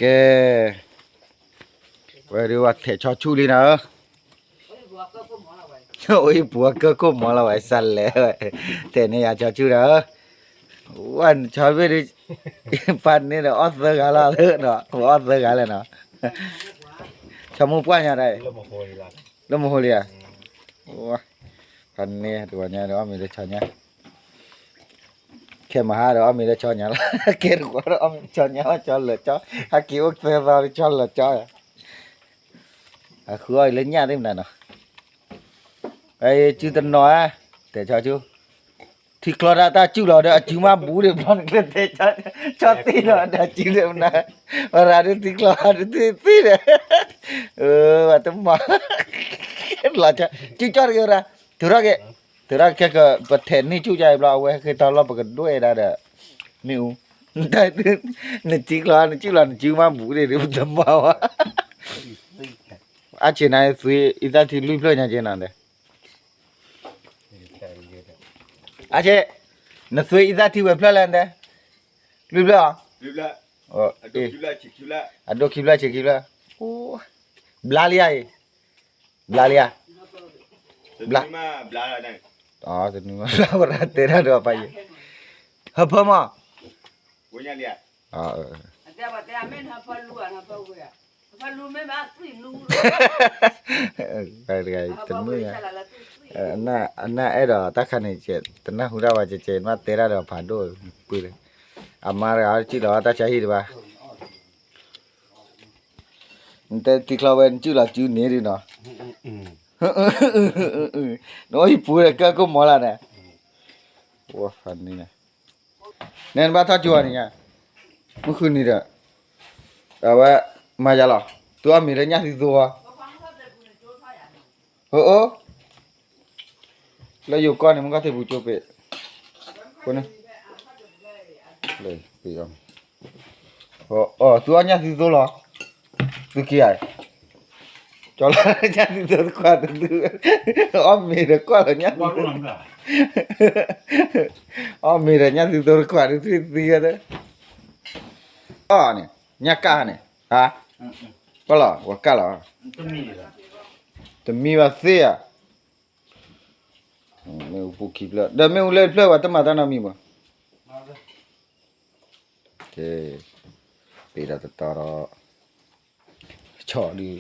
ကဲ, ဝဲဒုးဝဲထဲးဆီဆူၣ်လံနၤဧၢ, အိၣ်အံၤပူၤကၢၢ်ကိၢ်မီၤလီၤဝဲ စးလဲၣ်ဝဲ, ထဲးန့ၢ်ယၤဆီဆူၣ်နၤဧၢ, ဝဲဆီဘ့ၣ်ဒုး, ဖးန့ၢ်ဒီးအီၣ်သၢဂၤလီၤ, အီၣ်သၢဂၤလဲၣ်နီၤ, ဆီမုၢ်ပှၢ်ညါတၢ်, လၢမဟိလံဧါ, ဖးန့ၢ်တဂီၤညါဒီးအီၣ်မ့ၤလၢဆီညါ ခဲမဟါဒီးအီၣ်မ့ၤလၢဆီညါလီၤ, ကဲတကွၢ်ဒီးအီၣ်မ့ၤလၢဆီညါလီၤ, ဆီလၢာ်ကၠီ, ဟဲက့ၤအိၣ်သၢသီဒီးဆီလၢာ်ကၠီ, အဃုအီၣ်အံၤလၢညၣ်သ့ၣ်မနုၤနီၤ, အစုတနီၤဧါ, တဲဆီဆူၣ်, ထံချီတၢ်တၢ်စုၣ်လီၤဒီးအစုမးဘူးဒံးဘျီန့ၣ်ကျဲတဲ, ဆီသ့ၣ်လီၤဒီးအစုဒံးမနုၤ, ဝဲရၤဒုးထံချီဒုးသ့ၣ်သ့ၣ်ဒီး, ဝဲတမၤ, လီၤ, စုကၠီတဂ့ၤဝဲဒၣ်, ထုးထီၣ်က့ၤ, ထုးထီၣ်က့ၤခဲကပထဲးန့ၢ်ဆူၣ်ကၠီအံၤဘျီ အဝဲဟဲက့ၤထီၣ်လီၢ်ပကဒွဲၣ်ဒၣ်ဒီး, မ့ၣ်အူ, နထံချီ နစုၣ်လီၤ နစုမးဘူးဒံးဒုး ပတမၤဝဲ, အါဆံးနၤ သွံၣ်အံသၣ်ထံလွံၢ်ဖျၢၣ်ညါက့ၤနၤဒီး အါဆ့, နသွံၣ်အံသၣ်ထံဝဲဖျၢၣ်လဲၣ်နတဲ, လွံၢ်ဖျၢၣ်အီၤ, အဒိခံဖျၢၣ်ဆံးခံဖျၢၣ်, ဘျါလံဧါအံၤ, ဘျါလံဧါ, ဘျါ, တနွံမးဘျါဝဲဒၣ်တဲတၢ်ဒီးပၢ်ယံၤ, ဟၢဖၢမး, တနွံ အနအဲၣ်ဒိးတၢ်ခါန့ၣ် တနၢ်ဟူတၢ်ဝဲကဲကဲ တနၢ်ဟူတၢ်ဝဲကဲကဲ မ့ၢ်တဲတၢ်ဒီးဖးဒိၣ်, အမါတဂၤစုၣ်လီၤတၢ်ဆါဟံၣ်တဘၣ်, နတဲတံၤချီဝဲ နစုၣ်လီၤစုန့ၣ်ဒုနီၤ, နအိၣ်ဟံၣ်ပူၤဒီးကၢၢ်ကိၢ်မီၤလၢ်န့ၣ်, န့ၣ်နဘၣ်ထီၣ်ကၠိအီၤန့ၣ်ညါ, မုၢ်ဃုနံၤဒီး, အဝဲ, မၤယၤလီၤ, သုအီၣ်မ့ၤလၢညၣ်သုသိဧါ, အိၣ်အိၣ်, လၢယိၤကီၢ်န့ၣ် မုၢ်ကီၢ်သ့ၣ်ပူၤကၠိပ့း, အီၣ်, သုအီၣ်ညၣ်သုသိလီၤ, သုခံဂၤ, ကၠီလီၤညၣ်သုသိတခွးသု, အီၣ်မ့ၤဒီးကွၢ်လီၤညၣ်သုသိ, အီၣ်မ့ၤဒီးညၣ်သုသိတခွးသုသံသံ, အီၣ်န့ၣ်, ညၣ်ကၣ်န့ၣ်, ဟါ, ကွၢ်လီၤ ဝဲကၣ်လီၤ, တမံၤဘၣ်သ့ဧါ, မ့ၣ်အူပူၤခံဖျၢၣ် ဒီးမ့ၣ်အူလၢတဖျၢၣ်ဝဲတမၤတၢ်နီတမံၤဘၣ်, ကဲ, ပ့ၤဒီးတတီဒီး,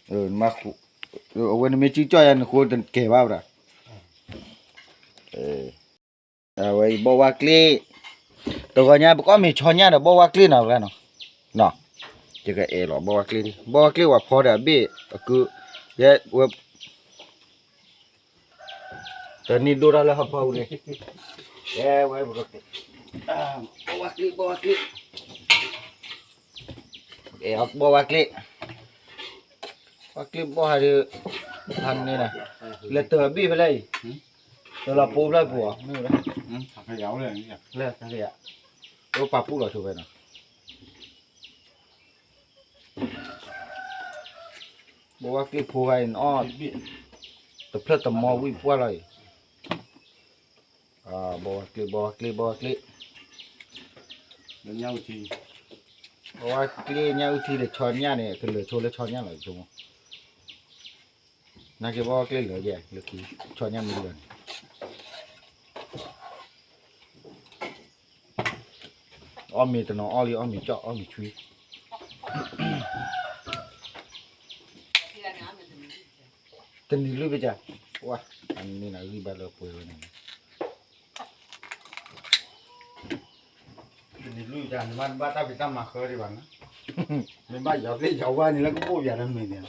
ဆီဒုး, အဝဲနမ့ၢ်စုကၠီယၤနဃိတကဲဘၣ်ဝဲဒၣ်, အဝဲအံၤဘီၣ်ဝါကျ့, တဂီၤညါပကအီၣ်မ့ၤဆီညၣ်ဒီးဘီၣ်ဝါကျ့နီၤ, ယကအဲၣ်လီၤဘီၣ်ဝါကျ့, ဘီၣ်ဝါကျ့ဝဲဖီဒီးအဘ့ၣ်အကု, ယဲဝဲ တနံၤဒိၣ်တၢ်လၢဟီၣ်ဖီအူန့ၣ်, ဝဲ, ဘီၣ်ဝါကျ့, ဘီၣ်ဝါကျ့, ဘီၣ်ဝါကျ့, ဘီၣ်ဝါကျ့ဘီၣ်ဟးဒီး, ဟးန့ၣ်, လဲၤတၢၤအဘ့ၣ်ဖဲလဲၣ်အံၤ, တၢၤလီၤပိဖျၢၣ်ပူၤအီၤ, လၢ, တၢ်ကယၤ, တပာ်ပူၣ်လီၤဆိဝဲနီၤ ဘီၣ်ဝါကျ့ဖိဂၤအံၤနအီၣ်, တဖျၢၣ်တမီဝံၣ်ပှၢ်လီၤအံၤ, ဘီၣ်ဝါကျ့ ဘီၣ်ဝါကျ့ ဘီၣ်ဝါကျ့, ဘီၣ်ဝါကျ့ညၣ်အုၣ်ထံဒီးဆီညၣ်န့ၣ် ကလၢာ်ဆိလၢဆီညၣ်လီၤဆိမး, နာ်က့ဘီၣ်ဝါကျ့လၢာ်ယဲၢ်လၢခံ, ဆီညၣ်မ့ၢ်လၢာ်န့ၣ် အီၣ်မ့ၤတနီၤအီၣ်လံ အီၣ်မ့ၤကၠီၣ် အီၣ်မ့ၤဆွံ, တနံၤလွံၢ်ဘ့ၣ်က, ဝါ, အန့ၣ်နဂံၢ်ဘၣ်လၢပှဲၤဝဲန့ၣ်, တနံၤလွံၢ်ဘၣ် နမ့ၢ်တဘၣ်တၢ်ဖံးတၢ်မၤဃၢဒံးဘၣ်န့ၣ်, မ့ၢ်ဘၣ်ယီၤသ့ၣ်ယီၤဝါန့ၣ်လၢကဘိၣ်ယၤတမ့ၢ်န့ၣ်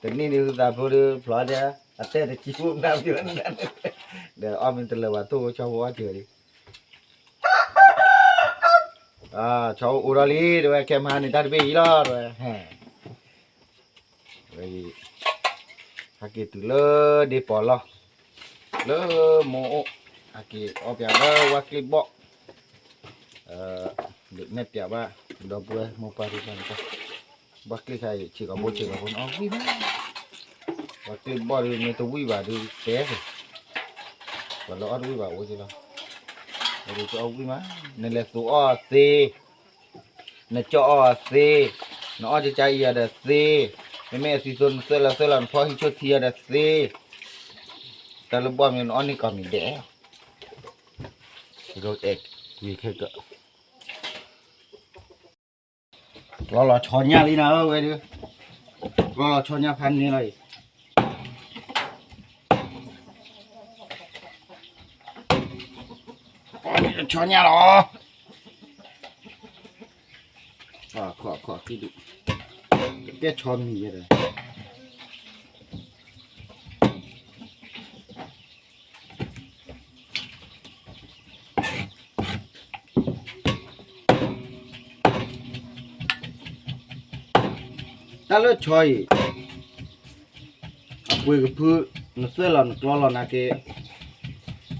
တနံၣ်ဒုးသးဖိဒုးဖျိဒၣ်, အတဲတကံဖိနၢ်ပၢၢ်နၢ်, ဒီးအီၣ်မ့ၢ်တလၢာ်ဘၣ် ထိၣ်ဖိဆီဖိအီၣ်စၢၤလံ, ဆီအိၣ်အိၣ်ထီၣ်လံ တဲဝဲ ခဲမဟါန့ၣ် တၢ်တဘ့ၣ်အံၤလီၤ တဲဝဲ, ဝဲအံၤ, ဟဲက့ၤတုၤလၢဒ့ပီၤလီၢ်, လၢမိၢ်အိၣ်, ဟဲက့ၤအီၣ်ပၠးလၢဝါကျ့ဘီၣ်, ဒုးနဲၣ်ပၠးဘၣ်, ဒီပုၢ်ဝဲၢ်မိၢ်ပၢ်သ့ၣ်တဖၣ်န့ၣ်, ဘီၣ်ကျ့ခါအံၤ ဆံးကီးဘိဆံးကီးဘိန့ၣ် အီၣ်ဝံၣ်ဘၣ်, ဘီၣ်ကျ့ဘီၣ်ဒုး မ့ၢ်တဝံၣ်ဘၣ်ဒုးတဲ, ပှၤလၢအီၣ်တဝံၣ်ဘၣ်အိၣ်က့လီၤ, ဝံၤမး, နလဲၤသူအီၣ်သ့, နကၠီအီၣ်သ့, နအီၣ်ကကါအံၤယၤဒီးသ့, မ့မ့ၢ်အသံသိနသွဲၣ်လီၤသွဲၣ်လီၤနဖီဟံးဆိထံယၤဒီးသ့, တၢ်လၢဘီမ့ၢ်နအီၣ်န့ၢ်ကီၢ်မံၤဒဲး, ကျီလီၤဆီညၣ်လံနၤဧၢဝဲဒုး, ကျီလီၤဆီညၣ်ဖးန့ၢ်လီၤအံၤ, ဆီညၣ်လီၤ, ခီၣ်ခီၣ်ကံဒုး, ကဲဆီမံၤယဲဒီး တၢ်လၢဆီအံၤ, အပှ့ၤကဖု, နသွဲၣ်လီၤနကျီလီၤနာ်က့,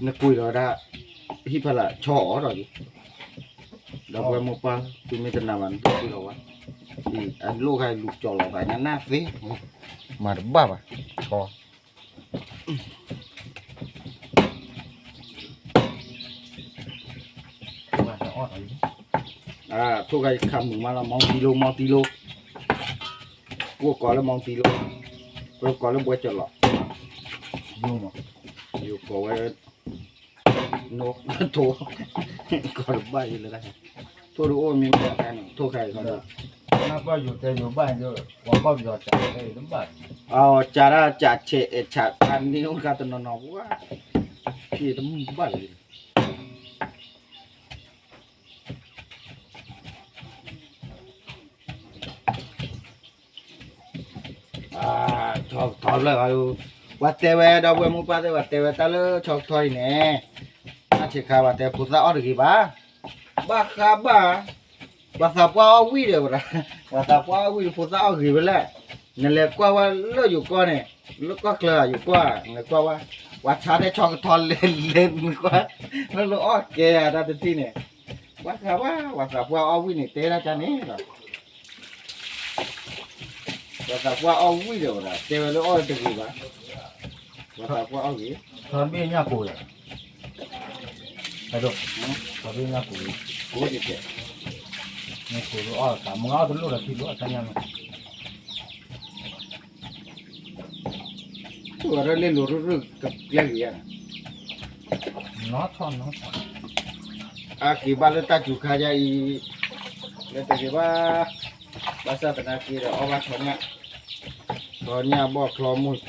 နကွံာ်လီၤဒၣ်, ဟံၣ်ဖးလၢဆီအီၤဒီး, ဒီပုၢ်ဝဲၢ်မိၢ်ပၢ်, သုမ့ၢ်တနာ်ဘၣ်နသုကွံာ်လီၤဝဲ, အလိၣ်ခါလူၤကၠီလီၤဘၣ်ညါနၢ်သ့, မၤတဘၣ်ဘၣ်, ဆီ ထိၣ်ခါယခးမုာ်မးလီၤ မီတံလိ မီတံလိ, ကိၢ်ကိးလၢမီတံလိ, ကိၢ်ကိးလၢဘှဲကၠီလီၤ, ယိၤကိးဝဲ, ထိၣ်, ကိးတဘၣ်ယဲလၢ, ထိၣ်တအိၣ်မ့ၢ်မ့ၢ်အခါန့ၣ် ထိၣ်ခါယခး, နဘၣ်ယိၤတဲယိၤဘၣ်, ပှၤဘၣ်ပယီၤစး, စးဒၣ်စးဆဲးအဲၣ်ဆးခါန့ၣ်အိၣ်တခါတနီၤနီၤပှၤ, ဖံးတမုၢ်ဘၣ်လၢ ဆီကထီဖျၢၣ်, ပှၤတဲဝဲဒီပုၢ်ဝဲၢ်မိၢ်ပၢ်သ့ၣ် ပှၤတဲဝဲတၢ်လၢဆီကထီအံၤန့ၣ်, တၢ်ဆံးခါပှၤတဲဖိသၣ်အီၣ်တဂ့ၤဘၣ်, ဘၣ်ဃးဘၣ်, ပှၤသးပှၢ်အီၣ်ဝံၣ်ဒီးဝဲဒၣ်, ပှၤသးပှၢ်အီၣ်ဝံၣ်ဒီးဖိသၣ်အီၣ်ဂ့ၤဝဲလဲၣ်, နလဲၤကွၢ်ဝဲလၢယိၤကီၢ်န့ၣ်, လၢကီၢ်ချၢယိၤကီၢ်, နကွၢ်ဝဲ, ပှၤဆါထဲဆီကထီလဲၤလဲၤနကွၢ်, လၢလၢအီၣ်ကဲတၢ်တထံၣ်န့ၣ်, ဘၣ်ဃးဘၣ် ပှၤသးပှၢ်အီၣ်ဝံၣ်န့ၣ် တဲဒၣ်ကန့ၣ်လီၤ ပှၤသးပှၢ်အီၣ်ဝံၣ်ဒီးဝဲဒၣ် တဲဝဲလၢအီၣ်တဂ့ၤဘၣ်, ပှၤသးပှၢ်အီၣ်ဂ့ၤ, ထီဘ့ၣ်ညၣ်ကိၤဒီး, ထီဘ့ၣ်ညၣ်ကိၤ, ကိၤတကဲ, မ့ၢ်ကိၤလၢအီၣ်တၢ် မ့ၢ်အီၣ်တလိၣ်ဒီးထံလိၣ်အတၢ်ညၣ်မ့ၢ် ဝဲဒၣ်လ့လိၤရုၢ်ရုၢ်ကကျဲဂ့ၤယါ, နီၢ်ထီၣ်နီၢ်ထီၣ်, အက့ၤဘၣ်လၢတၢ်စူၤခါယါအံၤ, လၢတဂ့ၤဘၣ်, ဘၣ်ဆၣ်သနာ်က့ဒီးအီၣ်ဘၣ်ဆီညၣ်, ဆီညၣ်ဘီၣ်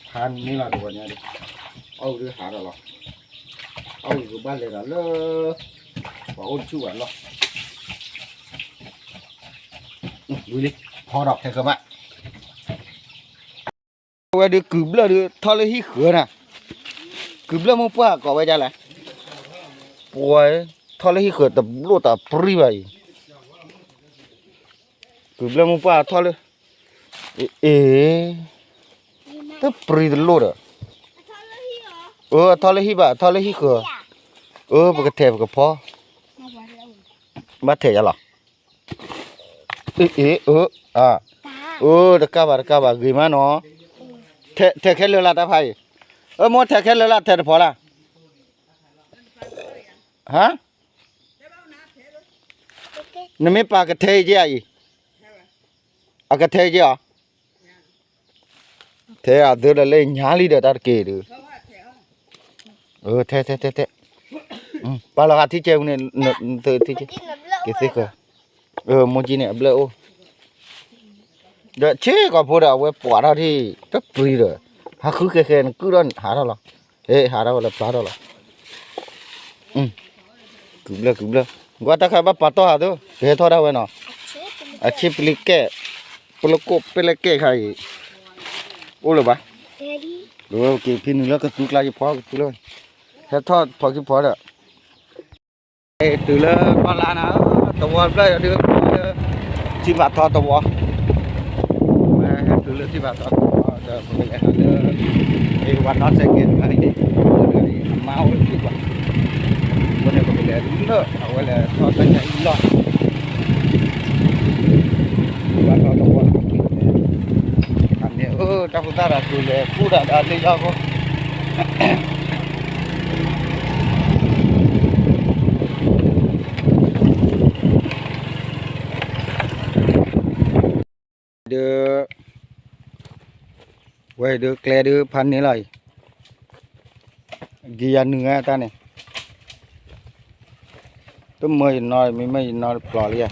ချီမိၢ်တိၢ်ဖးန့ၢ်လီၤတဝီညါဒီး, အီၣ်ဝံၤဒုးဟးထီၣ်လီၤ, အီၣ်ဝံၤကဘၣ်လဲၤဒီးလၢ ပှၤအိၣ်တဆူၣ်ဘၣ်လီၤ, ဝံၤလံ, ဖီဒီးခဲကမး ဝဲဒုးကုၢ်ဘျၢၣ်ဒုးထီၣ်လၢဟံၣ်ဃၢၤနၤ, ကုၢ်ဘျၢၣ်မိၢ်ပှၢ်ကိးဝဲဒ်လဲၣ်, ပှၤထီၣ်လၢဟံၣ်ဃၢၤတဘျိၣ်တပြံဘၣ်အံၤ, ကုၢ်ဘျၢၣ်မိၢ်ပှၢ်ထီၣ်လၢ, အ့ၣ်, တပြံတလိၣ်ဒီး, အထီၣ်လၢဟံၣ်ဘၣ် အထီၣ်လၢဟံၣ်ဃၢၤ, အၢ ပကထဲးပကဖီ, ဘၣ်ထဲးယၤလီၤ အ့ၣ် အၢ အၢ တကးဘၣ်တကးဘၣ် ဂ့ၤမးနီၤ, ထဲးခဲလၢာ်လၢတၢ်ဖးအံၤ, အၢ မိၢ်ထဲးခဲလၢာ်လၢထဲးတဖီလာ်, ဟါ, နမ့ၢ်ပာ်ကထဲးအံၤက့ၤအံၤ, အကထဲးအံၤက့ၤအီၤ, ထဲးအသုလၢလၢညါလံဒီးတၢ်တက့ၢ်ဒုး, ထဲးထဲးထဲးထဲး, ပာ်လီၤဂာ်ထံကဲဝံၤန့ၣ်, က့ၤသ့ဃၢၤ, မိၢ်ကံန့ၣ်အဘျၢၣ်အိၣ်, ဒီးဆ့ကီၢ်ဖိဒီးအဝဲပှၤထီၣ်ထံၣ်, တပြံဒီး, ဟးဃုဃဲဃဲနကုၢ်ထီၣ်ဟးထီၣ်လီၤ, ဟဲဟးထီၣ်ဝဲလၢဖျါထီၣ်လီၤ ကုၢ်ဘျၢၣ်ကုၢ်ဘျၢၣ်, ကွၢ်တၢ်ခါဘၣ်ပာ်တီၢ်ဟးသိး ကဟဲထီၣ်ဒၣ်ဝဲနီၤ, အဆ့ပလံၤကဲၣ်, ပလကိၣ်ပလဲၣ်ကဲၣ်ခါအံၤ, အိၣ်လၢၤဘၣ်, က့ၤဖံနုာ်လၢကသူကျါယဖီကသူလၢ, ဟဲထီၣ်ဖီခံဖီဒီး ဟဲတုၤလၢကီၢ်လါနၤ, သဝီတဖျၢၣ်ဒုး, ထံဖးထီသဝီ, ဟဲတုၤလၢထံဖးထီသဝီဒီး ပကလဲၤဟးလၢ, ပှၤနီၣ်စဲးကဲးတဂၤအံၤ, မါအိၣ်လၢထံပှၤ, အဃိန့ၣ် ပကလဲၤလၢအဝဲလဲၤထီၣ်တၢ်ညၣ်အံၤလီၢ်, ထံဖးထီသဝီ, အန့ၣ် တၢ်ဖိသၣ်တၢ်ကျိၤလဲၤကူၣ်တၢ်ဒီးလၢယီၤဖိ ပ ဒုး, ဝဲဒုးကျဲဒုးဖးန့ၢ်လီၤအံၤ, ဂ့ၤယၤနုာ်ဝဲတၢ်န့ၣ်, တမၢယနီၤ မ့မ့ၢ်ယနီၤတဖျိးလံဧါ,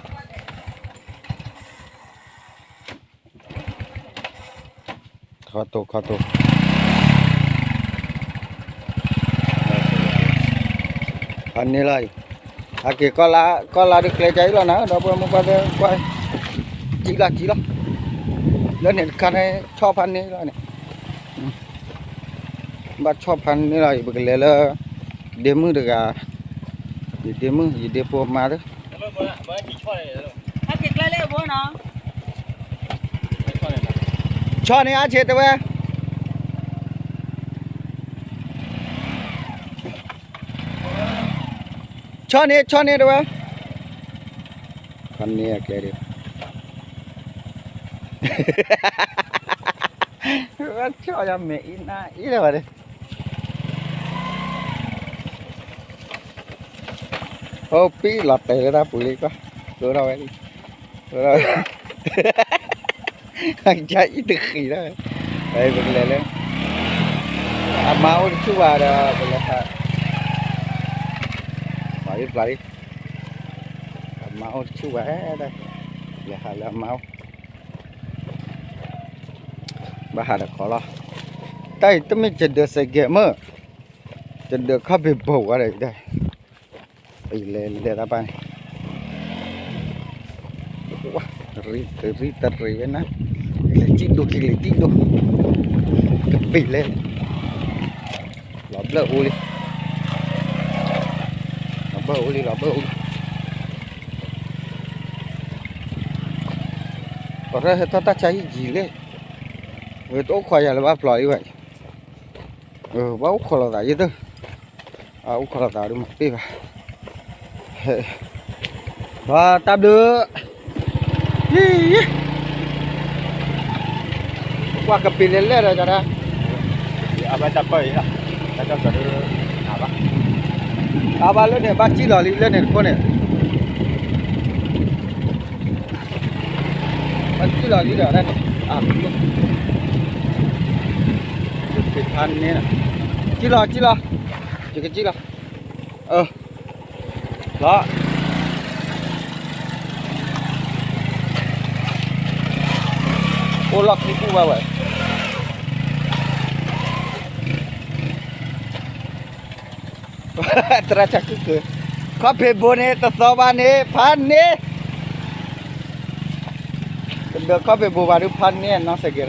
ခီတိၤခီတိၤ, ဖးန့ၢ်လီၤအံၤ, အက့ၤကီၢ်လါ ကီၢ်လါဒုးကျဲကါအံၤလီၤနၤ ဒီပုၢ်ဝဲၢ်မိၢ်ပှၢ်သ့ၣ်ကွၢ်, ကံလီၤကံလီၤ, လၢန့ၣ်တခါန့ၣ် ဆီၣ်ဖးန့ၢ်လီၤန့ၣ်, ဘၣ်ဆီၣ်ဖးန့ၢ်လီၤအံၤ ပကလဲၤလၢ ဒ့မုၣ်တဂၤ, ယဒ့မုၣ် ယဒ့ဖိမါသ့ၣ်, ဆီၣ်န့ၢ်အါဆ့တဲဝဲ, ဆီၣ်န့ၢ် ဆီၣ်န့ၢ်တဲဝဲ, ဖးန့ၢ်အကျဲဒုး, ဆီၣ်ယၤမဲာ်အံၤနါအံၤလၢၤဘၣ်ဒုး, အိၣ်ပံၣ်လီၤတဲာ်လၢတၢ်ပူၤလံကွၢ်, ကၢထီၣ်ဝဲလံ, ကၢထီၣ်ဝဲ, ကအံၤတဃံးလီၤ, ပကလဲၤလၢ အမါအိၣ်တဆူၣ်ဘၣ်ဒီး ပလဲၤဟး, ပျၢ်လံပျၢ်လံ, အမါအိၣ်တဆူၣ်ဘၣ်, လဲၤဟးလၢအမါအိၣ်, ဘၣ်ဟးဒီးခီလီၤ, တၢ်အံၤတမ့ၢ်ကဒၢးစဲးကဲးမၢ်, ကဒၢးခီၣ်ဖံးဘိဝဲဒီး လဲၤလဲၤတၢ်ပၢ်န့ၣ်, ဝါ, တရံးတရံးဝဲနၤ, လဲၤတံၢ်ဒိၣ်က့ၤလဲၤတံၢ်ဒိၣ်, ကပ့ၤလဲၤ, လီၤဘျၢၣ်အိၣ်လံ, လီၤဘျၢၣ်အိၣ်လံ လီၤဘျၢၣ်အိၣ်လံ, ပှၤတၢ်ဟဲထီၣ်တၢ်ဆါဟံၣ်ယံာ်လံ, ဝဲတအိၣ်ခိးယၤလၢၤဘၣ်ဖျိးလံဝဲ ဘၣ်အိၣ်ခိးလိာ်သးယဲၢ်တၢၢ်, အိၣ်ခိးလိာ်သးဒုးမၤပ့ၢ်ဘၣ်, ဒီးတၢ်ဘျုး, ယံၤ, ကွၢ်ကပ့ၤလဲၤလဲၣ်ဒီးကဒၣ်, အဘၣ်တၢ်ကီၢ်အံၤလီၤ, တၢ်ကီၢ်ကီၢ်ဒုး, အဘၣ်, အဘၣ်လၢန့ၣ် ဘၣ်စံၣ်လီၤလံလၢန့ၣ်တခိၣ်န့ၣ် ဘၣ်စံၣ်လီၤလံဒီးတၢ်န့ၣ်, အ, ဖးန့ၢ်, စံၣ်လီၤ စံၣ်လီၤ, ယကစံၣ်လီၤ, လီၤ, အိၣ်လီၢ်ခံပူၤဘၣ်ဝဲ သရၣ်ဆါခုၣ်ခုၣ်, ခီၣ်ဖံးဘိန့ၣ် တသီဘၣ်န့ၣ် ဖးန့ၢ်, တဒၢးခီၣ်ဖံးဘိဘၣ်ဒုး ဖးန့ၢ်နီၢ်စဲးကဲး,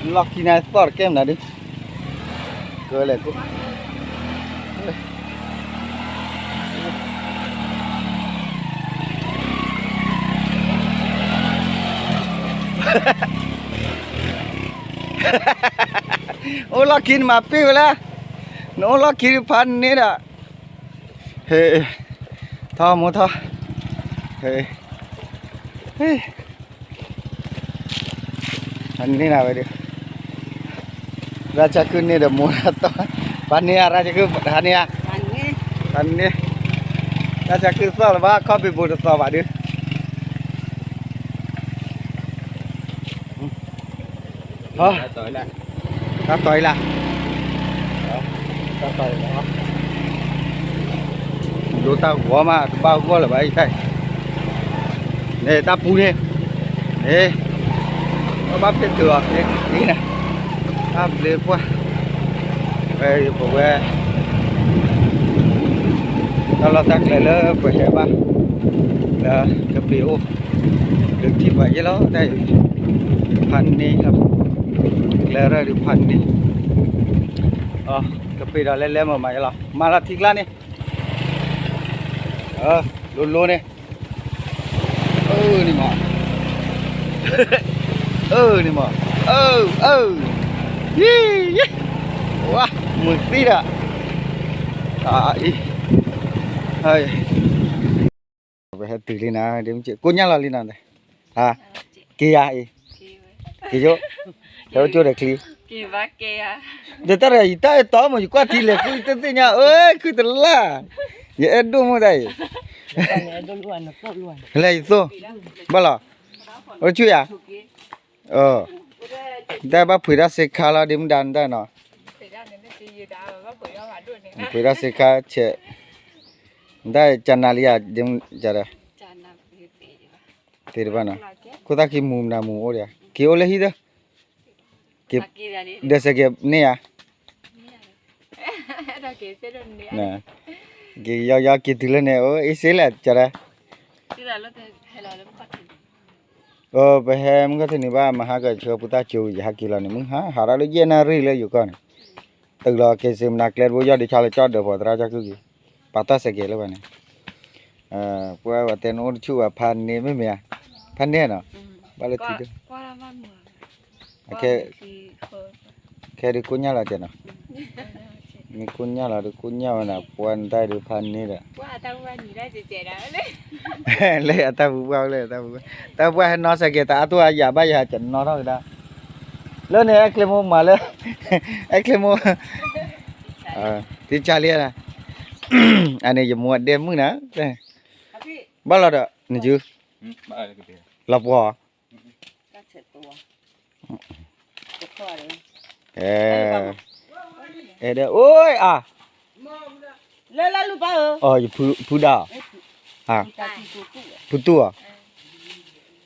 လီၢ်ခံန့ၣ်သီၣ်တကဲမနုၤဒုး, ကလဲၣ်ကိး အိၣ်လီၢ်ခံနမၤပ့ၢ်ဝဲလၢ, နအိၣ်လီၢ်ခံဖးန့ၢ်ဒီး, ဟ့ၣ်, ထီၣ်မိၢ်ထီၣ်, ဟ့ၣ်, ဟ့ၣ်, ဖးန့ၢ်နၤဝဲဒီး, ရၢ်ဆါခုၣ်န့ၢ်ဒီးမိၢ်, ဖးန့ၢ်ဧါ ရၢ်ဆါခုၣ် ဖးန့ၢ်ဧါ, ဖးန့ၢ်, ရၢ်ဆါခုၣ်သီၣ်လၢၤဘၣ် ခီၣ်ဖံးဘိတသီဘၣ်ဒုး တၢ်တီၤအံၤလၢ, တၢ်တီၤအံၤလၢ, တၢ်တီၤအံၤလၢ, ဒိတၢ်ဂီၤမး တဘၣ်ဂီၢ်လၢၤဘၣ်အံၤတၢ်အံၤ, န့ၣ်တၢ်ပူၤန့ၣ်, န့ၣ်, ဘၣ်ဖဲတုၤအီၤက့ၤက့ၤန့ၣ်, တၢ်ဘျုးပှၢ်, ဝဲပဝဲ တၢ်လီၢ်တၢ်ကျဲလၢပှၤဟဲဘၣ်, လၢကပ့ၤအိၣ်, ဒုးထံၣ်ပှၤယဲၢ်လီၤ တၢ်အံၤ, ဖးန့ၢ်လီၤ, ကျဲရၢၢ်ဒုးဖးန့ၢ်, ကပ့ၤဒီးလဲၤလဲၤမၤမၤယဲၢ်လီၤ မၤလီၤထံကျါန့ၣ်, လိၤလိၤန့ၣ်, အၢ န့ၣ်မး, အၢ န့ၣ်မး, အၢ အၢ, ယံၤ ယံၤ, ဝါ မုာ်သံဒီး, အံၤ, ပဟဲတုၤလံနၤ ကိညၢ်လီၤလံနၤ, က့ၤယၤအံၤ, က့ၤယိ, ဟဲအိၣ်ကၠိဒီးချံ, ဒီးတၢ်ဒီးယတၢ်အဲၣ်တီမး ယကွၢ်ထံလဲၤဃုတသ့ၣ်ညါ အၢ ခုတလၢ်, ယအဲၣ်ဒိၣ်မးတၢ်အံၤ, လဲၤယသိၣ်, ဘၣ်လီၤ, အိၣ်ဆူၣ်ယၤ, တၢ်ဘၣ်ဖှံးတၢ်စ့ခါလီၤ ဒ့မုၣ်ဒါနတၢ်နီၤ, ဖှံးတၢ်စ့ခါဆဲး, နတၢ်ကနၤလံယၤ, ဒ့မုၣ်ဒါဒီး, သ့ၣ်တဖၣ်နီၤ, ခိၣ်သၣ်ခံမူၤမနၤမူၤအိၣ်ဒီး, က့ၤအိၣ်လၢဟံၣ်သၢ, က့ၤ, ဒီးစဲးက့ၤန့ၢ်ယၤ က့ၤယီၤယီၤက့ၤတုၤလၢန့ၣ် အိၣ်အ့ၣ်စ့လဲၣ် ကၠီတဲ, ပဟဲမုၢ်ခီၣ်ထံးန့ၣ်ဘၣ် မဟါကဆၢပူတၢ်ကၠိ ယဟဲက့ၤလီၤန့ၣ် မုၢ်ဟါ ဟးထီၣ်လၢယဲၢ်နၣ်ရံၣ်လၢယိၤကီၢ်န့ၣ်, တုၤလီၤက့ၤစ့မနၤကျဲတဘိ ယီၢ်ဒုးဆါလၢကၠီဒၢးဖီသရၣ်ကၠီကုၢ်က့ၤ, ပာ်တၢ်စဲးကဲၤလၢပှၤန့ၣ်, ပှၤဝဲတဲနအိၣ်တဆူၣ်ဘၣ် ဖးန့ၢ်မ့ၢ်မ့ၢ်ဧါ, ဖးန့ၢ်နီၤ, ဘၣ်လၢထံဒိၣ် ခဲဒုးကိညၢ်လီၤကဲနီၤ, မ့ၢ်ကိညၢ်လီၤဒုးကိညၢ်ဝဲနၤ ပှၤနတၢ်ဒုးဖးန့ၢ်ဒီး, လၢအတၢ်ပူၤပှၢ်လၢအတၢ်ပူၤပှၢ်, တၢ်ပူၤပှၢ်ဟဲနီၢ်စဲးကဲၤ တအါတိၢ်အါယၤဘၣ်ယၤကနီၢ်ထီၣ်ကဒါ, လၢန့ၣ်အဲၣ်ချ့မိၢ်မၤလၢ, အဲၣ်ချ့မိၢ်, တံၢ်ဆါလံ, အန့ၣ်ယမိၢ်အဒဲမုၣ်နၤ, ဘၣ်လီၤဒီး နယု, လီၤပှီၤ အဲ, အဲဒဲ အိၣ်အါ, လၢလၢလူပၢ်ဧၢ, အီ ယဖုဒၣ်, ဖုတူၢ်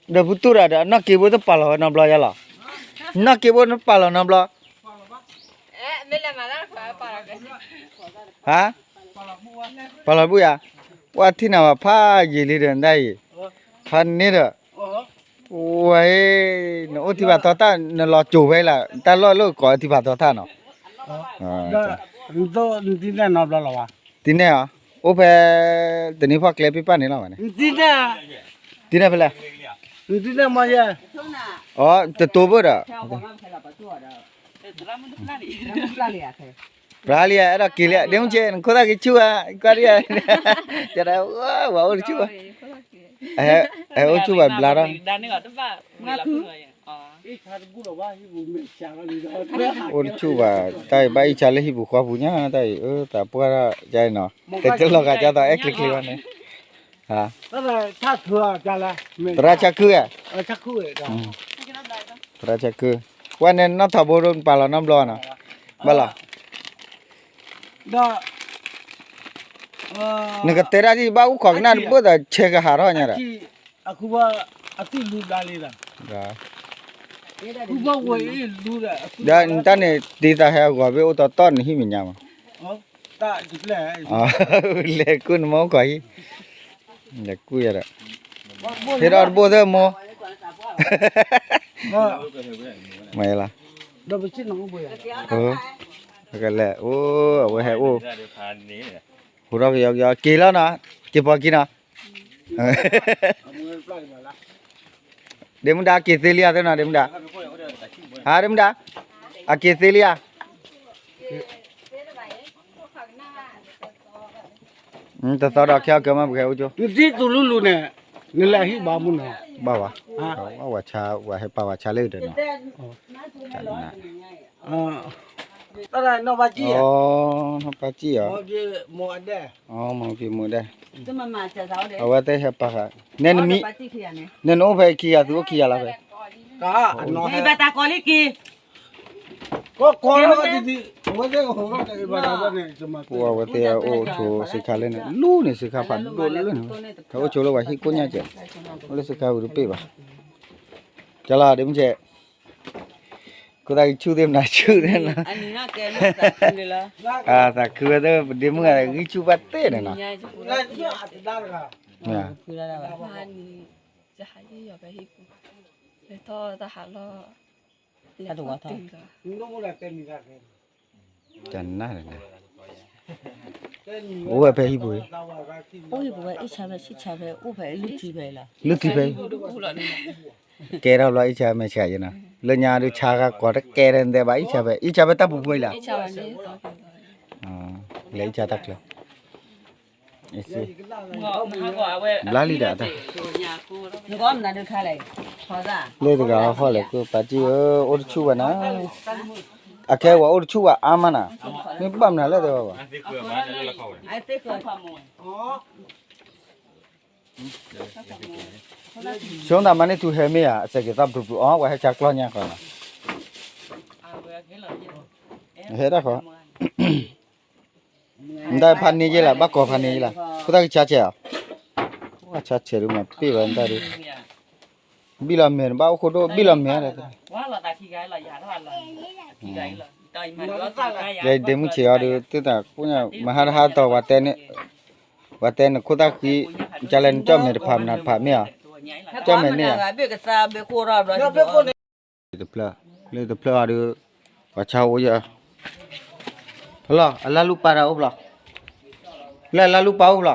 အီၤ, ဒီးဖုတူၢ်ဒၣ်ဒီး နီၢ်က့ဘိတပာ်လီၤဝဲနီတဘျီယါလီၤ, နီၢ်က့ဘိနပာ်လီၤနီတဘျီ, ဟါ, ပာ်လီၤဘူၣ်ယါ, ပှၤထံၣ်နၤဘၣ်ဖးယံာ်လံဒီးနတၢ်အံၤ, ဖးန့ၢ်ဒီး ဝဲ, နအိၣ်ထံဖးထီတၢ် နလီၤစိၤဖဲလၢ တၢ်လီၢ်လၢကိးထံဖးထီတၢ်နီၤ, တံၢ်နဲၣ်အီၤ, အိၣ်ဖဲ, တနံၤဖီကျဲပ့ၢ်ပာ်န့ၣ်လီၤဘၣ်န့ၣ်, တံၢ်နဲၣ်ဖဲလဲၣ်, အီ တတိဘၣ်ဒီး ပှၤလံ အဲၣ်ဒိးက့ၤလံ ဒ့မုၢ်ကဲ နခိၣ်သၣ်က့ၤဆူၣ်ဧါ ကွၢ်ဒ်, ဝဲအိၣ်တဆူၣ်ဘၣ်, ဟဲအိၣ်ဆူၣ်ဘၣ်ဘျါထီၣ်, အိၣ်တဆူၣ်ဘၣ် တၢ်အံၤဘၣ်အံၣ်ဆါလၢဟံၣ်ပူၤဃီပူၤညါ တၢ်အံၤ အၢ သးပှၢ်ဒၣ်ယါအံၤနီၤ, တလီၤဂာ်ကၢ်သိးအဲၣ်ချ့ချ့ဘၣ်န့ၣ်, သရၣ်ဆါခုဧါ, သရၣ်ဆါခု, ပှၤန့ၣ်နီၢ်ထီဘိပာ်လီၤနီတဘျီနီၤ, ဘၣ်လီၤ ဒီး နကတဲဒၣ်ဒ်ဘၣ်အိၣ်ခိးကနၣ်တဘၣ်ဒီး ဆဲးကဟးထီၣ်ညါဒီး, ဒီးနတၢ်န့ၣ် တ့သးဟဲအဂီၤဘ့ၣ်အိၣ်တီတီနဟံၣ်မဲာ်ညါမး, လဲၤကူၣ်နမ့ၢ်အိၣ်ခိးဟံၣ်, လဲၤကူၣ်ယၤဒီး, ဟ့ၣ်ဒီးတဘိၣ်သၢမိၢ်, မ့ၢ်လီၤ, ကလဲၤအိၣ် အဝဲဟဲအိၣ်, ဟူးထီၣ်ကယီကယီ က့ၤလီၤနီၤ, က့ၤပီၤက့ၤနီၤ ဒ့မုၣ်ဒါ အက့ၤသ့လံဧါသ့နီၤ ဒ့မုၣ်ဒါ, ဟါ ဒ့မုၣ်ဒါ, အက့ၤသ့လံဧါ, တသီဒီးခဲအီၤကမၣ် ပကဟဲအိၣ်ကၠိ, နဒ်တူၢ်လူလူန့ၣ်, နလဲၤဟံၣ်ဘၣ်မုၢ်နီၤ, ဘၣ်ဝဲ, ဝဲဆါ ဝဲဟဲပာ်ဝဲဆါလၢဒီးနီၤ, နီၢ်ပၢ်စံၣ်အီၤ, မ့ၢ်ပ့ၤမူဒဲး, အဝဲသ့ၣ်ဟဲပာ်ဃာ်, နမံ, နနအိၣ်ဖဲခံဂၤ သုအိၣ်ခံဂၤလီၤဖဲ, ဘၣ်တၢ်ကီလံက့ၤ, ပှၤဝဲသ့ၣ်အိၣ်ဆိးစ့ခါလၢန့ၣ် လူန့ၣ်စ့ခါဖးဒိၣ်လၢန့ၣ်, ဟဲအိၣ်ဆိးလၢပှၤဟံၣ်ကိးညါကဲး, အိၣ်လၢစ့ခါဝံၤတပ့ၢ်ဘၣ်, ကလီၤဒ့မုၢ်ကဲး, ခိၣ်သၣ်ကဆူၣ်သ့ၣ်မနၤဆူၣ်သ့ၣ်နီၤ, သးခုဝဲသ့ၣ် ပဒ့မုၣ်ဂၤဂံၢ်ဆူၣ်ဘၣ်သ့ၣ်န့ၣ်နီၤ, တနၢ်န့ၣ်, အိၣ်ဝဲဖဲဟံၣ်ပူၤ, အိၣ်ဖဲအံၣ်ဆါဖဲ လုၢ်ထံဖဲ, ကဲထီၣ်ဘျီအံၣ်ဆါမဲာ်ဆှးယဲနီၤ, လၢညါဒုးဆါဃါကိးတကဲဒဲးနတဲဘၣ် အံၣ်ဆါဖဲ အံၣ်ဆါဖဲတၢ်ပူၤပူၤအံၤလီၤ, လဲၤအံၣ်ဆါတၢ်ချၢ ဘျါလံဒီးတၢ်, လၢတဂၤဟီၣ်လဲၣ် ကပာ်စံၣ်ဧၢ အိၣ်တဆူၣ်ဘၣ်နၤ, အခဲဝဲအိၣ်တဆူၣ်ဘၣ်အါမးနၤ, မ့ၢ်ဘၣ်မနုၤလၢတဲဘၣ်ဘၣ် ဆိသးမၤန့ၢ်ထူဟဲမ့ၢ်ဧါ, အစဲးက့ၤသီၣ်ပျူၤပျူၤအီၤ, ပှၤဟဲဆါကျီၢ်ညၣ်ဃီနီၤ, ဟဲဒၣ်ဃီ, နတၢ်ဖးန့ၢ်ယဲလၢ ဘၣ်ကိးဖးန့ၢ်ယဲလၢ, ဖိသၣ်ကဆါဆဲးဧါ, ဆါဆဲးဒုးမၤပ့ၢ်ဘၣ်နတၢ်ဒုး, ဘံၣ်လီၤမဲာ် နဘၣ်အိၣ်ခိၣ်ဒိၣ် ဘံၣ်လီၤမဲာ်ဒီး ယဒ့မုၢ်ဆံးအီၤဒုး သုသးကိၣ်ညါ မၤဟါတဟါတီၤ ပှၤတဲန့ၣ်, ပှၤတဲနခိၣ်သၣ်ဃံ, ကလဲၣ်နကၠီၣ်မဲာ်တဖၣ်မနုၤတဖၣ်မ့ၢ်ဧါ, ကၠီၣ်မဲာ်န့ၣ်ဧါ, တဖျၢၣ်, လၢတဖျၢၣ်အီၤဒုး, ပှၤဆါအိၣ်ယဲ, လီၤ အလါလူပၢ်တၢ်အိၣ်ဖျီ, လၢအလါလူပၢ်အိၣ်ဖျီ,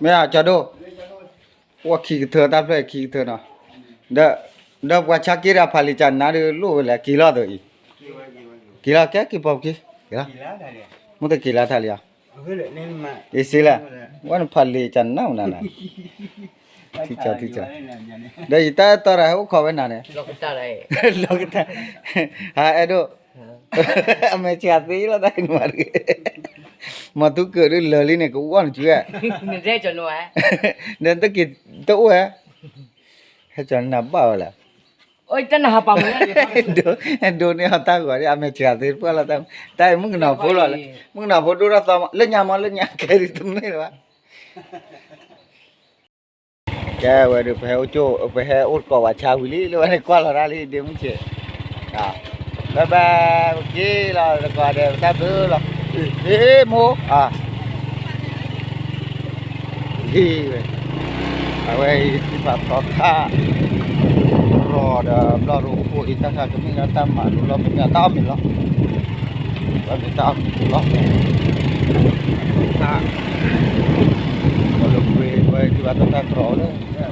မ့ၢ်ဧါ ကၠီဒိၣ် အိၣ်ခံကထၢ တၢ်ဖျၢၣ်ခံကထၢနီၤ, ဒီး, ဒီးပှၤဆါက့ဒီးဖးလံာ်ကနါဒီးလိၣ်ဝဲလဲၣ် က့ၤလီၤသိးအံၤ, က့ၤလီၤ ကဲက့ၤပိာ်က့ၤ, မ့ၢ်တက့ၤလီၤထါလံဧါ, အ့စ့လဲၣ်, ဝဲနဖးလံာ်ကနါမနၤနၤ, ထံကၠီထံကၠီ, ဒီးယတၢ်အဲၣ်တီတၢ်ဟဲအိၣ်ခိးဝဲနၤန့ၣ်, လီၤကတၢ်, ဟါအဲၣ်ဒိၣ် အမဲာ်ဆှးသ့လီၤတၢ်အံၤန့ၣ်မး, မၤတူၢ်ကၢးဒုးလၢာ်လံန့ၣ် ကဝီၢ်နစုဧါ, ဒီးတက့ၤတအိၣ်ဧါ, ဟဲကၠီနဘၣ်ဝဲလဲၣ်, ဒိးန့ၢ်အီၤတၢ်ဂီၤဒ် အမဲာ်ဆှးသ့တပှၢ်လီၤ, တၢ်အံၤမုၣ်ကနီၤဖိလီၤ, မုၣ်ကနီၤဖိဒိၣ်ထီၣ်သီမး လၢညါမး လၢညါကဲဒ်တမ့ၢ်လၢၤဘၣ် ကဲဝဲဒုး ပဟဲအိၣ်ကၠိ ပဟဲအိၣ်တကိးဝဲဆါဝံၤလံ လၢဝဲန့ၣ်ကွၢ်လီၤတၢ်လံ ဒ့မုၢ်ဆ့း, ဘၣ်ဘၣ် ပက့ၤလီၤတကိးဒီး ပတၢ်ဘျုးလီၤ, ဟ့ၣ်မိၢ်, ဟ့ၣ်ဝဲ, အဝဲအံၤ ထံဖးဖီခါ ရီၤဒီးဘျီၣ်ရိဖှိၣ်အံၤ တၢ်ခါကမ့ၢ်လၢတၢ်မၤလိလီၤ မ့မ့ၢ်တၢ်အီၣ်မ့ၤလီၤ, တၢ်မ့ၢ်တၢ်အီၣ်မ့ၤလီၤ, ပီၣ်လၢကွ့ဝဲဒုးဘၣ်တၢ်တြီလၢ ချံ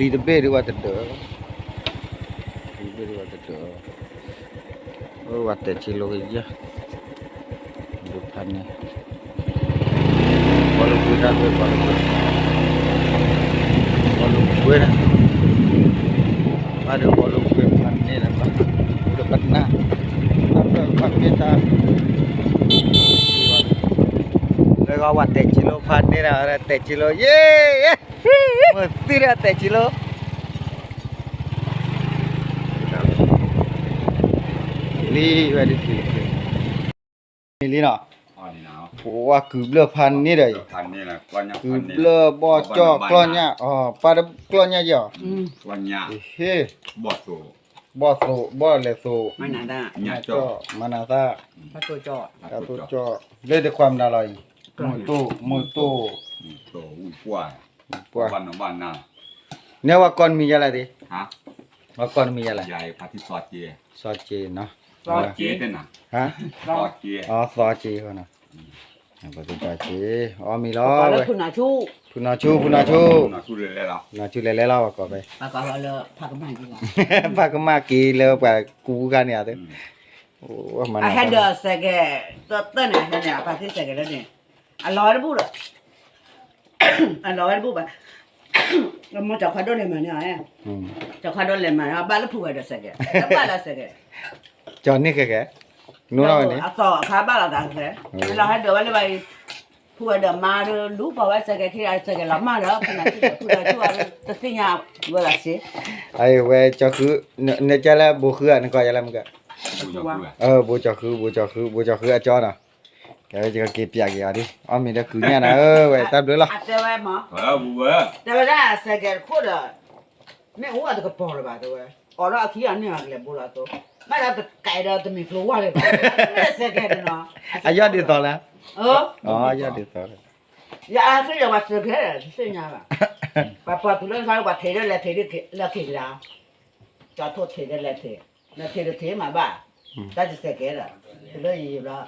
တဘ့ၣ်ဒုးဝဲတဒၢး, ချံတဘ့ၣ်ဒုးဝဲတဒၢး, ဝဲတဲာ်ထံလိကယၢ်, ဒုးဖးန့ၢ်, ပီၣ်လၢကွ့တၢ်ကွ့ ပီၣ်လၢကွ့, ပီၣ်လၢကွ့ဒၣ်, ဘၣ်ဒီးပီၣ်လၢကွ့ဖးန့ၢ်လၢၤဘၣ်, ဒီးပနၢ်, တၢ်ဖျၢၣ်ဖးန့ၢ်တၢ် လၢဂီၢ်ဝဲတဲာ်ထံလိဖးန့ၢ်ဒၣ် ဝဲတဲာ်ထံလိ ယ့ၣ်, မုၢ်သံဒၣ်တဲာ်ထံလိ လံဝဲဒ်ထံ, မ့ၢ်လံနီၤ, ပဝဲကုၤဘျၢၣ်ဖးန့ၢ်ဒီးအံၤ, ကုၤဘျၢၣ်ဘီၣ်ကၠီၣ်ကျီၢ်ညၣ်, ပှၤတကျီၢ်ညၣ်ယဲၢ်အီၤ, ဟ့ၣ်, ဘီၣ်သိး, ဘီၣ်လဲၤသိး, မၤနၤသၣ်, တၢ်တိၢ်ကၠီၣ်, လၢတခွါမနုၤလီၤအံၤ, မုၢ်တိၢ်, မုၢ်တိၢ်, ပှၢ်, နဲဝဲကီၢ်နမံၤယါလဲၣ်သ့, ဝဲကီၢ်နမံၤယါလဲၣ်, စီၤက့နီၤ, စီၤက့, စီၤက့, အီၣ်မံၤလီၤဝဲ, ဖုနီၤဆူ, ဖုနီၤဆူ, ဖုနီၤဆူလဲၤလဲၤလီၤ ပှၤကိးဖဲ, ပှၤကမၣ်က့ၤလၢပှၤကူခါန့ၣ်, အဟဲဒီးစဲးကဲ, သၢန့ၣ်, အဖးသ့စဲးကဲလၢန့ၣ်, အလီၤဝဲတဘူၣ်ဒီး အလီၤဝဲတဘူၣ်ဘၣ်, မိၢ်စီၤခွါဒိၣ်လဲၤမၤန့ၣ်, စီၤခွါဒိၣ်လဲၤမၤန့ၣ် ဘၣ်လၢဖုဝဲဒီးစဲးကဲ, ဘၣ်လၢစဲးကဲ, ကၠီၤန့ၢ်ခဲခဲ, နဝဲန့ၣ်, အသီအခါဘၣ်လီၤသးခဲ, လီၤဟဲဒီးဝဲလၢဘၣ်အံၤ, ဖုဝဲဒီးမါဒီး လူၤပိာ်ဝဲစဲးကဲခံဂၤ စဲးကဲလီၤမၢ်ဒီး ဖုနီၤဆူ, ဖုနီၤဆူအီၤဒီး တသ့ၣ်ညါဝဲဘၣ်စ့, အဝဲကၠီၤဃု, နကဲလၢဘိးဃုဧါ နကိးယၤလၢမုၢ်က, ဘိးကၠီၤဃု, ဘိးကၠီၤဃု, ဘိးကၠီၤဃုအကၠီနီၤ, ကဲဝဲက့ၤပျးက့ၤအီၤဒ် အီၣ်မ့ၤဒီးကုၤညၣ်နၤဧၢ, ဝဲတၢ်ဘျုးလီၤ, တဲဝဲဒၣ်စဲးကဲတခိၣ်ဒီး မ့ၣ်အူအတကပီၤလၢၤဘၣ်တဲဝဲ, အိးထီၣ်အခံအန့ၢ်အကလဲၤဘိလီၤသိး, မ့ၢ်ဒီးတကဲဒီးတမ့ၢ်ကျိဝါလၢၤဘၣ်, စဲးကဲန့ၣ်နီၤ, အယီၢ်ဒ်သိးလဲၣ်, အယီၢ်ဒ်သိးလဲၣ်, ယအါစ့ၢ်ယွၤပှၤစဲးကဲ တသ့ၣ်ညါဘၣ်, ပှၤပှၤသူလၢနခါလၢပှၤထံးလၢလဲၤထံး လၢထံးလၢ, ကၠီၤထိၣ်ထံးလၢလဲၤထံး, လဲၤထံးတထံးမးဘၣ်, တၢ်တစဲးကဲဒီး, တုၤလၢယံာ်ယံာ်ဘျီ,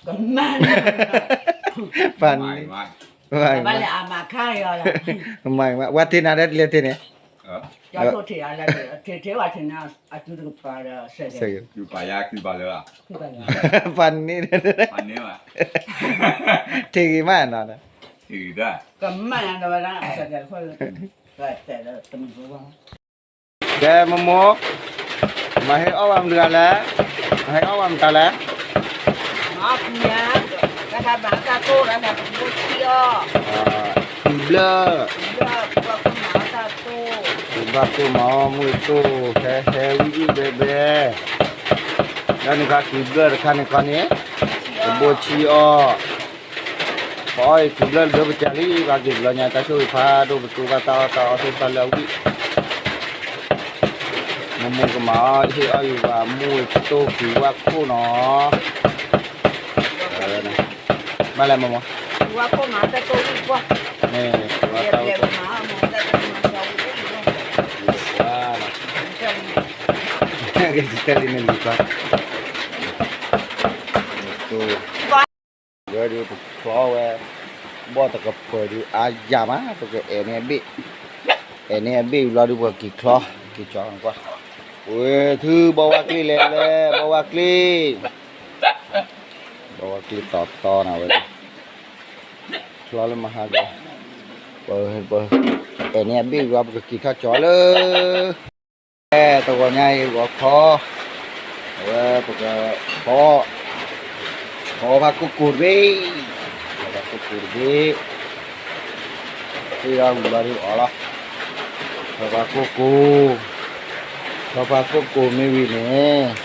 ကမၣ်, ပှၤန့ၣ်, ဘၣ်လဲၤအမၤခါယီၤလီၤ, ဝဲထံးနၤဒီးလဲၤထံးန့ၣ်, ကၠီၤထိၣ်ထံးအလဲၤထံး, ထံးထံးဝဲထံးန့ၣ် အစုတကပၤဒီးစဲးကဲ, ပှၤန့ၣ်, ထံးဂ့ၤမးနီၤ, ကမၣ်ယၤဒီးဝဲဒၣ်စဲးကဲတခိၣ်, ကဲမိၢ်မိၢ်, မၤဟ့ၣ်အီၣ်ဝဲမတၤလဲၣ်, မၤဟ့ၣ်အီၣ်ဝဲမတၤလဲၣ်, မၤအီၣ်ဖုညါ, တၢ်ဘၣ်တၢ်တိၢ်လၢန့ၣ် ပကဘိဆံအီၤ, ကုၤဘျၢၣ်, ကုၤဘျၢၣ်ကိၢ်မၤအီၣ်တၢ်တိၢ်, ကုၤဘၣ်ကိၢ်မၤအီၣ်မူတိၢ် ဟဲဟဲဝံၣ်ဝံၣ်ဘဲဘဲ, လၢန့ၣ်ခါကုၤဘျၢၣ်တခါန့ၣ်ခီန့ၣ်, ကဘိဆံအီၤ, ပအီၣ်အံၤကုၤဘျၢၣ်လၢပကလံ ပှၤက့ၤဘျီညါ တၢ်ဆိၣ်ဂ့ၤဖးဒိၣ် ပသူဘၣ်တၢ်အီၣ်တၢ်အီဆိၣ်တၢ်လၢအဝံၣ် မ့ၢ်မူကမၤအီၣ်ဟ့ၣ်အီၣ်ယုာ်ဘၣ် မူတိၢ်ကုၤဝၣ်ခိၣ်နီၤ, ဘၣ်လဲၣ်မ့ၢ်မ့ၢ်, မ့ၢ်တၢ်လံန့ၣ်လံၤပှၤ, ဝဲဒုးပချီဝဲ, ဘီၣ်တကပၤဒုးအါယၤမး ပကအဲၣ်န့ၢ်အဘ့ၣ်, အဲၣ်န့ၢ်အဘ့ၣ်ဝံၤလီၤဒုး ပကက့ၤချီ, က့ၤကၠီကွၢ်, ဝဲသုဘီဝါကျ့လဲၣ်လဲၣ် ဘီဝါကျ့ ဘီဝါကျ့တီတီနၤဝဲ, ချီလၢမဟါက, ပအဲၣ်န့ၢ်အဘ့ၣ်ဝံၤ ပကက့ၤထီၣ်ကၠီလၢ, တဂီၤညါအံၤဂီၤခီ, အဝဲပက, ခီ, ခီဖးကိၢ်ကိၢ်တဘ့ၣ်, ခီဖးကိၢ်ကိၢ်တဘ့ၣ်, ဃ့အီၤဝံၤလီၤဒုးအီၤလီၤ, ခီဖးကိၢ်ကိၢ်, ခီဖးကိၢ်ကိၢ်မ့ၢ်ဝံၤန့ၣ်,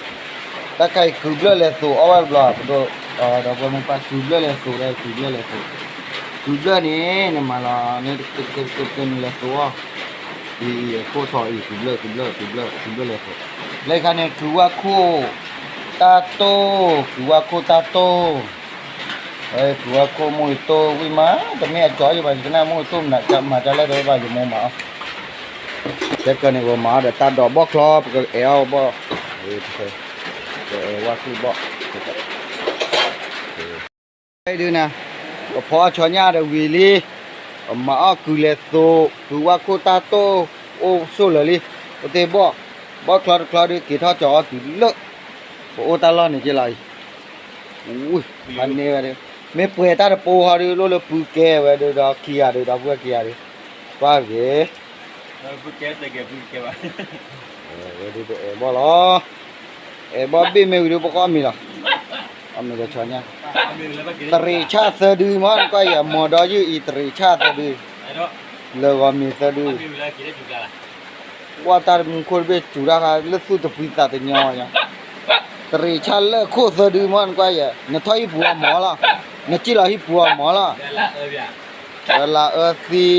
တၢ်ခါအံၤကုၤဘျၢၣ်လဲၤသိးအီၣ်ဘၣ်တဘျီ ပဒိၣ်, ဒီပုၢ်ဝဲၢ်မိၢ်ပၢ် ကုၤဘျၢၣ်လဲၤသိးဒီး ကုၤဘျၢၣ်လဲၤသိး, ကုၤဘျၢၣ်န့ၣ် နမၤလီၤန့ၣ် တကဲကဲကဲန့ၣ်လဲၤသိးအီၣ်, အံၤအခိၣ်ထီၣ်အံၤ ကုၤဘျၢၣ် ကုၤဘျၢၣ် ကုၤဘျၢၣ် ကုၤဘျၢၣ်လဲၤသိး, လၢခါန့ၣ် ကုၤဝၣ်ခိၣ်, တၢ်တိၢ်, ကုၤဝၣ်ခိၣ်တၢ်တိၢ်, ဝဲကုၤဝၣ်ခိၣ်မူအံၤတိၢ်ဝံၣ်မး တမ့ၢ်အကၠီယဘၣ် ယကနၣ်မူအံၤတိၢ်မနုၤ မၤတၢ်လဲၣ်တဲဘၣ် ယမိၢ်မၤအီၤ, တဲကၢန့ၣ် ပမၤအီၤဒီးတၢ်ဒိးဘီၣ်ချီ ပကအဲၣ်အီၣ်ဘီၣ်, ပအဲၣ်ဝၣ်ခိၣ်ဘီၣ်, ဒုးနၤ, ပဖီအီၣ်ဆီညၣ်ဒီးဝံၤလံ, ပမၤအီၣ်ကုၤလဲၤသိး, ကုၤဝၣ်ခိၣ်တၢ်တိၢ်, အိၣ်ဆိၣ်လၢာ်လံ, ပသ့ၣ်ဘီၣ်, ဘီၣ်ချီတချီဒုး က့ၤထီၣ်ကၠီအီၤတုၤလၢ, ပအိၣ်တၢ်လီၢ်န့ၣ်က့လီၤအံၤ, ဖးန့ၢ်ဝဲဒုး, မ့ၢ်ပှဲၤတၢ်တပိၤဟီဒုး လိၣ်လၢပုၢ်ကဲဝဲဒုးဒီးခံဂၤဒုး ဒီပုၢ်ဝဲၢ်ခံဂၤဒုး, ပၢ်ဂ့ၤ ဝဲဒုးပအဲၣ်ဘီၣ်လီၤ, အဲၣ်ဘီၣ်ဘ့ၣ်မ့ၢ်ဝံၤဒုး ပကအီၣ်မ့ၤလီၤ, အီၣ်မ့ၤဒီးဆီညၣ်, တရံးဆၣ်သၢဒုမ့ၢ်နကွၢ်ယဲ မိၢ်ဒီးယုၢ်အံၤ တရံးဆၣ်သၢဒု, လၢဂီၤမ့ၤသၢဒု, ကွၢ်တၢ်တမူခိၣ်တဘ့ၣ်စူၤတၢ်ခါ လၢသူၣ်တပှံသးတညီညါ, တရံးဆၣ်လၢခိၣ်သၢဒုမ့ၢ်နကွၢ်ယဲ, နထီၣ်ဟံၣ်ပူၤအီၤမၢ်လီၤ, နစံၣ်လီၤဟံၣ်ပူၤအီၤမၢ်လီၤ လၢလၢအၢသံ,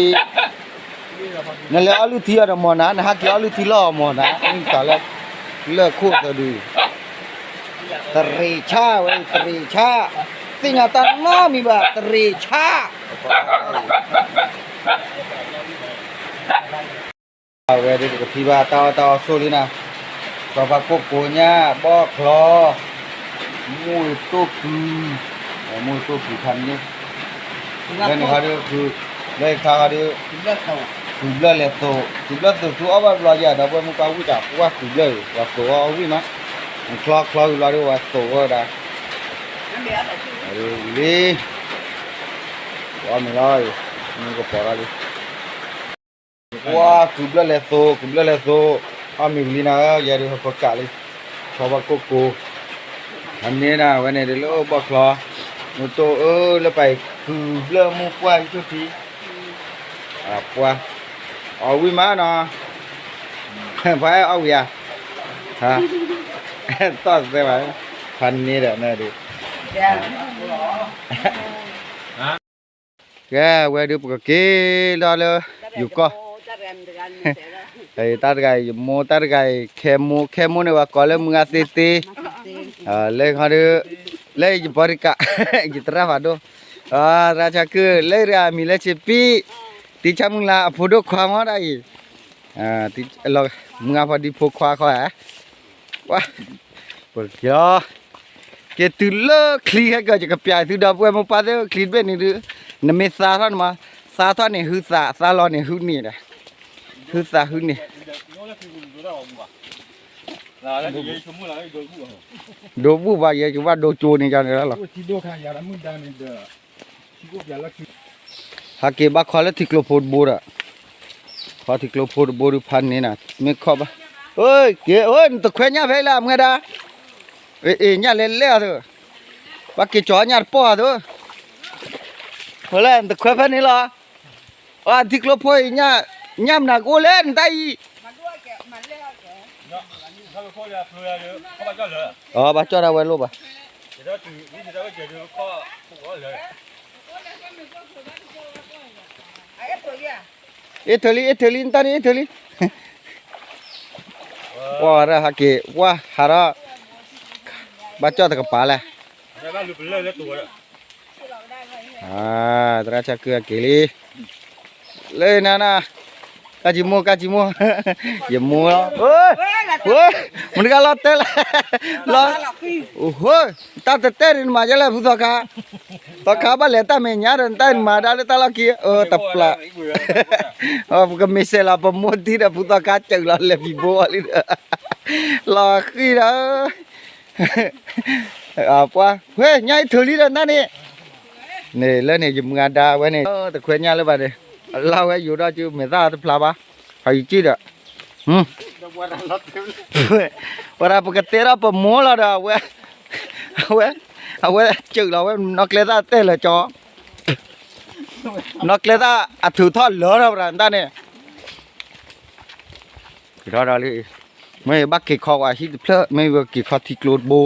နလဲၤအီၣ်လုၢ်ထံအီၤဒီးမၢ်နၤ, နဟးက့ၤအီၣ်လုၢ်ထံလီၢ်အီၤမၢ်နၤ, မ့ၢ်သးလၢ, လၢခိၣ်သၢဒု, တရံးဆၣ်ဝဲ တရံးဆၣ်, သ့ၣ်ညါတၢ်နီတမံၤဘၣ် တရံးဆၣ် အဝဲဒုးပကထံၣ်ဘၣ်တၢ်အီၣ်တၢ်အီဆိၣ်လံနၤ, စီၤပၤကိၣ်ကိၣ်ညၣ် ဘီၣ်ချီ, မူတိၢ်ကုၤ, မူတိၢ်ကုၤခါန့ၣ်, လၢန့ၣ်ခါဒုး, လၢခါခါဒုး, ကုၤဘျၢၣ်လဲၤသိး, ကုၤဘျၢၣ်သိးသူအီၣ်ဘၣ်ဘျီယၤ ဒီပုၢ်ဝဲၢ်မိၢ်ပၢ်ဝံၣ်တၢ် ပှၢ်ကုၤဘျၢၣ်အံၤ ပှၤသိးအီၣ်ဝံၣ်မး, ချီချီဝံၤဘျီဒုး ပှၤသိးဝဲဒၣ်, လံ, ပအီၣ်မ့ၤလီၤ, မ့ၢ်ကပီၤထီၣ်လံ ကွၢ် ကုၤဘျၢၣ်လဲၤသိး ကုၤဘျၢၣ်လဲၤသိး, အီၣ်မ့ၤဝံၤလံနၤဧၢ, ယဲဒုးဟဲဖိကးလံ, ခီဘၣ်ကိၣ်ကိၣ်, အန့ၣ်နၤ ဝဲန့ၣ်ဒုးလၢအိၣ်ဘီၣ်ချီ, မူတိၢ်အၢ လၢပှၤအံၤ ကုၤဘျၢၣ်မိၢ်ပှၢ်ဟံၣ်ဆိၣ်ထံ, ပှၢ်, အီၣ်ဝံၤမးနီၤ, ပှၤအီၣ်ဝံၤဧါ, တီၢ်သဲဘၣ်, ဖးန့ၢ်ဒီးနဒုး ကဲ ဝဲဒုးပကက့ၤလီၤလၢ ယိၤကီၢ်, တၢ်တဂၤအံၤ ယမိၢ် တၢ်တဂၤအံၤ ခဲမိၢ် ခဲမိၢ်န့ၣ် ပှၤကိးလၢမုၢ်ဂၤသ့သ့, လၢခီဒုး, လၢယဘီတကး, ယသရၣ်ဖးဒိၣ်, သရၣ်ဆါခုၣ် လၢတဂၤအမံၤလၢဆ့ပံ, တံဆါမုၢ်လၢအဖိဒိၣ်ခွါမ့ၢ်ဒၣ်အံၤ, မုၢ်ဂၤဖီဒံဖိခွါခီဧါ ပက့ၤလီၤ, က့ၤတုၤလၢချံဟဲကၢၤ ယကပျးသုဒီပုၢ်ဝဲၢ်မိၢ်ပၢ်သ့ၣ် ချံတဘ့ၣ်န့ၣ်ဒုး, နမ့ၢ်သါထီၣ်န့ၣ်မး, သါထီၣ်န့ၣ် ဟုသး, သါလီၤန့ၣ် ဟုန့ၣ်ဒီး, ဟုသးဟုန့ၣ်, ဒိဘူးဘၣ်ယဲ ကဘၣ်ဒိကၠိန့ၣ် ယၤန့ၣ်လီၤ. ဟးက့ၤဘၣ်ခီလၢထံကျိဖိတဘိဒီး, ခီထံကျိဖိတဘိဒုးဖးန့ၣ်နၤ, မ့ၢ်ခီဘၣ်, က့ၤ နတခွဲညၣ်ဖဲအံၤလၢမုၢ်ဂၤဒၣ်, အ့ၣ် ညၣ်လဲၤလဲၣ်အီၤသု, ဘၣ်က့ၤကၠီညၣ်တပီၢ်အီၤသု ဝဲလဲၣ် နတခွဲဖဲန့ၣ်လီၤ. အထံကျိဖိအံၤ ညၣ်မနုၤကအိၣ်လဲၣ် နတၢ်အံၤ. အဘၣ်ကၠီၣ်ဒၣ်ဝဲလိၣ်ဘၣ်. အ့ၣ်ထၢၣ်လံ အ့ၣ်ထၢၣ်လံ နတၢ်န့ၣ် အ့ၣ်ထၢၣ်လံ. ပှၤဒၣ်ဟးက့ၤ ပှၤဟးထီၣ် ဘၣ်ကၠီၣ်တကပၤလဲၣ်. သရၣ်ဆၣ်ကုၢ်ဟးက့ၤလံ. လၢနၤနၤ, ကၢ်ကံမိၢ် ကၢ်ကံမိၢ်, ယမိၢ်လီၤ. မနုၤဂၤလီၤတဲလၢ လီၤ, တၢ်တတဲဒ်နမၤယဲလဲၣ် ဖုသီခါ, သီခါဘၣ်လဲၤတၢ်မဲာ်ညါဒီး နတၢ်နမၤဒၣ်လၢတၢ်လီၢ်ခံ အတပျၢ်, ပကမ့ၢ်စဲးလီၤ ပမိၢ်တံၢ်ဒီး ဖုသီခါစၢၤလီၤ လဲၤဖံးဘိအီၤလံဒီး လီၤဃံဒီး ပှၤ ဝဲ ညၣ်အ့ၣ်ထၢၣ်လံဒီးနတၢ်န့ၣ်, န့ၣ် လၢန့ၣ် ယမုၢ်အဒါဝဲန့ၣ် တခွဲညၣ်လၢၤဘၣ်န့ၣ်, အလီၢ်ဝဲယိၤဒီး ကၠုမဲာ်သၣ်တဖျါဘၣ်, ဟးယုကၠံဒီး, ဝဲဒၣ် ပကတဲထီၣ်ပမိၢ်လီၤဒီး အဝဲ, အဝဲ, အဝဲစၢၤလီၤဝဲ နီၢ်ကျဲသၣ်တဲလၢာ်ကၠီ, နီၢ်ကျဲသၣ်အထုးထီၣ်လၢာ်ထီၣ်ဝဲဒၣ်နတၢ်န့ၣ်, ကထီၣ်ဒီးလံ မ့ၢ်ဘၣ်က့ၤခီဝဲဟံၣ်တဖျၢၣ် မ့ၢ်ဝဲက့ၤခီထံကျိတဘိ,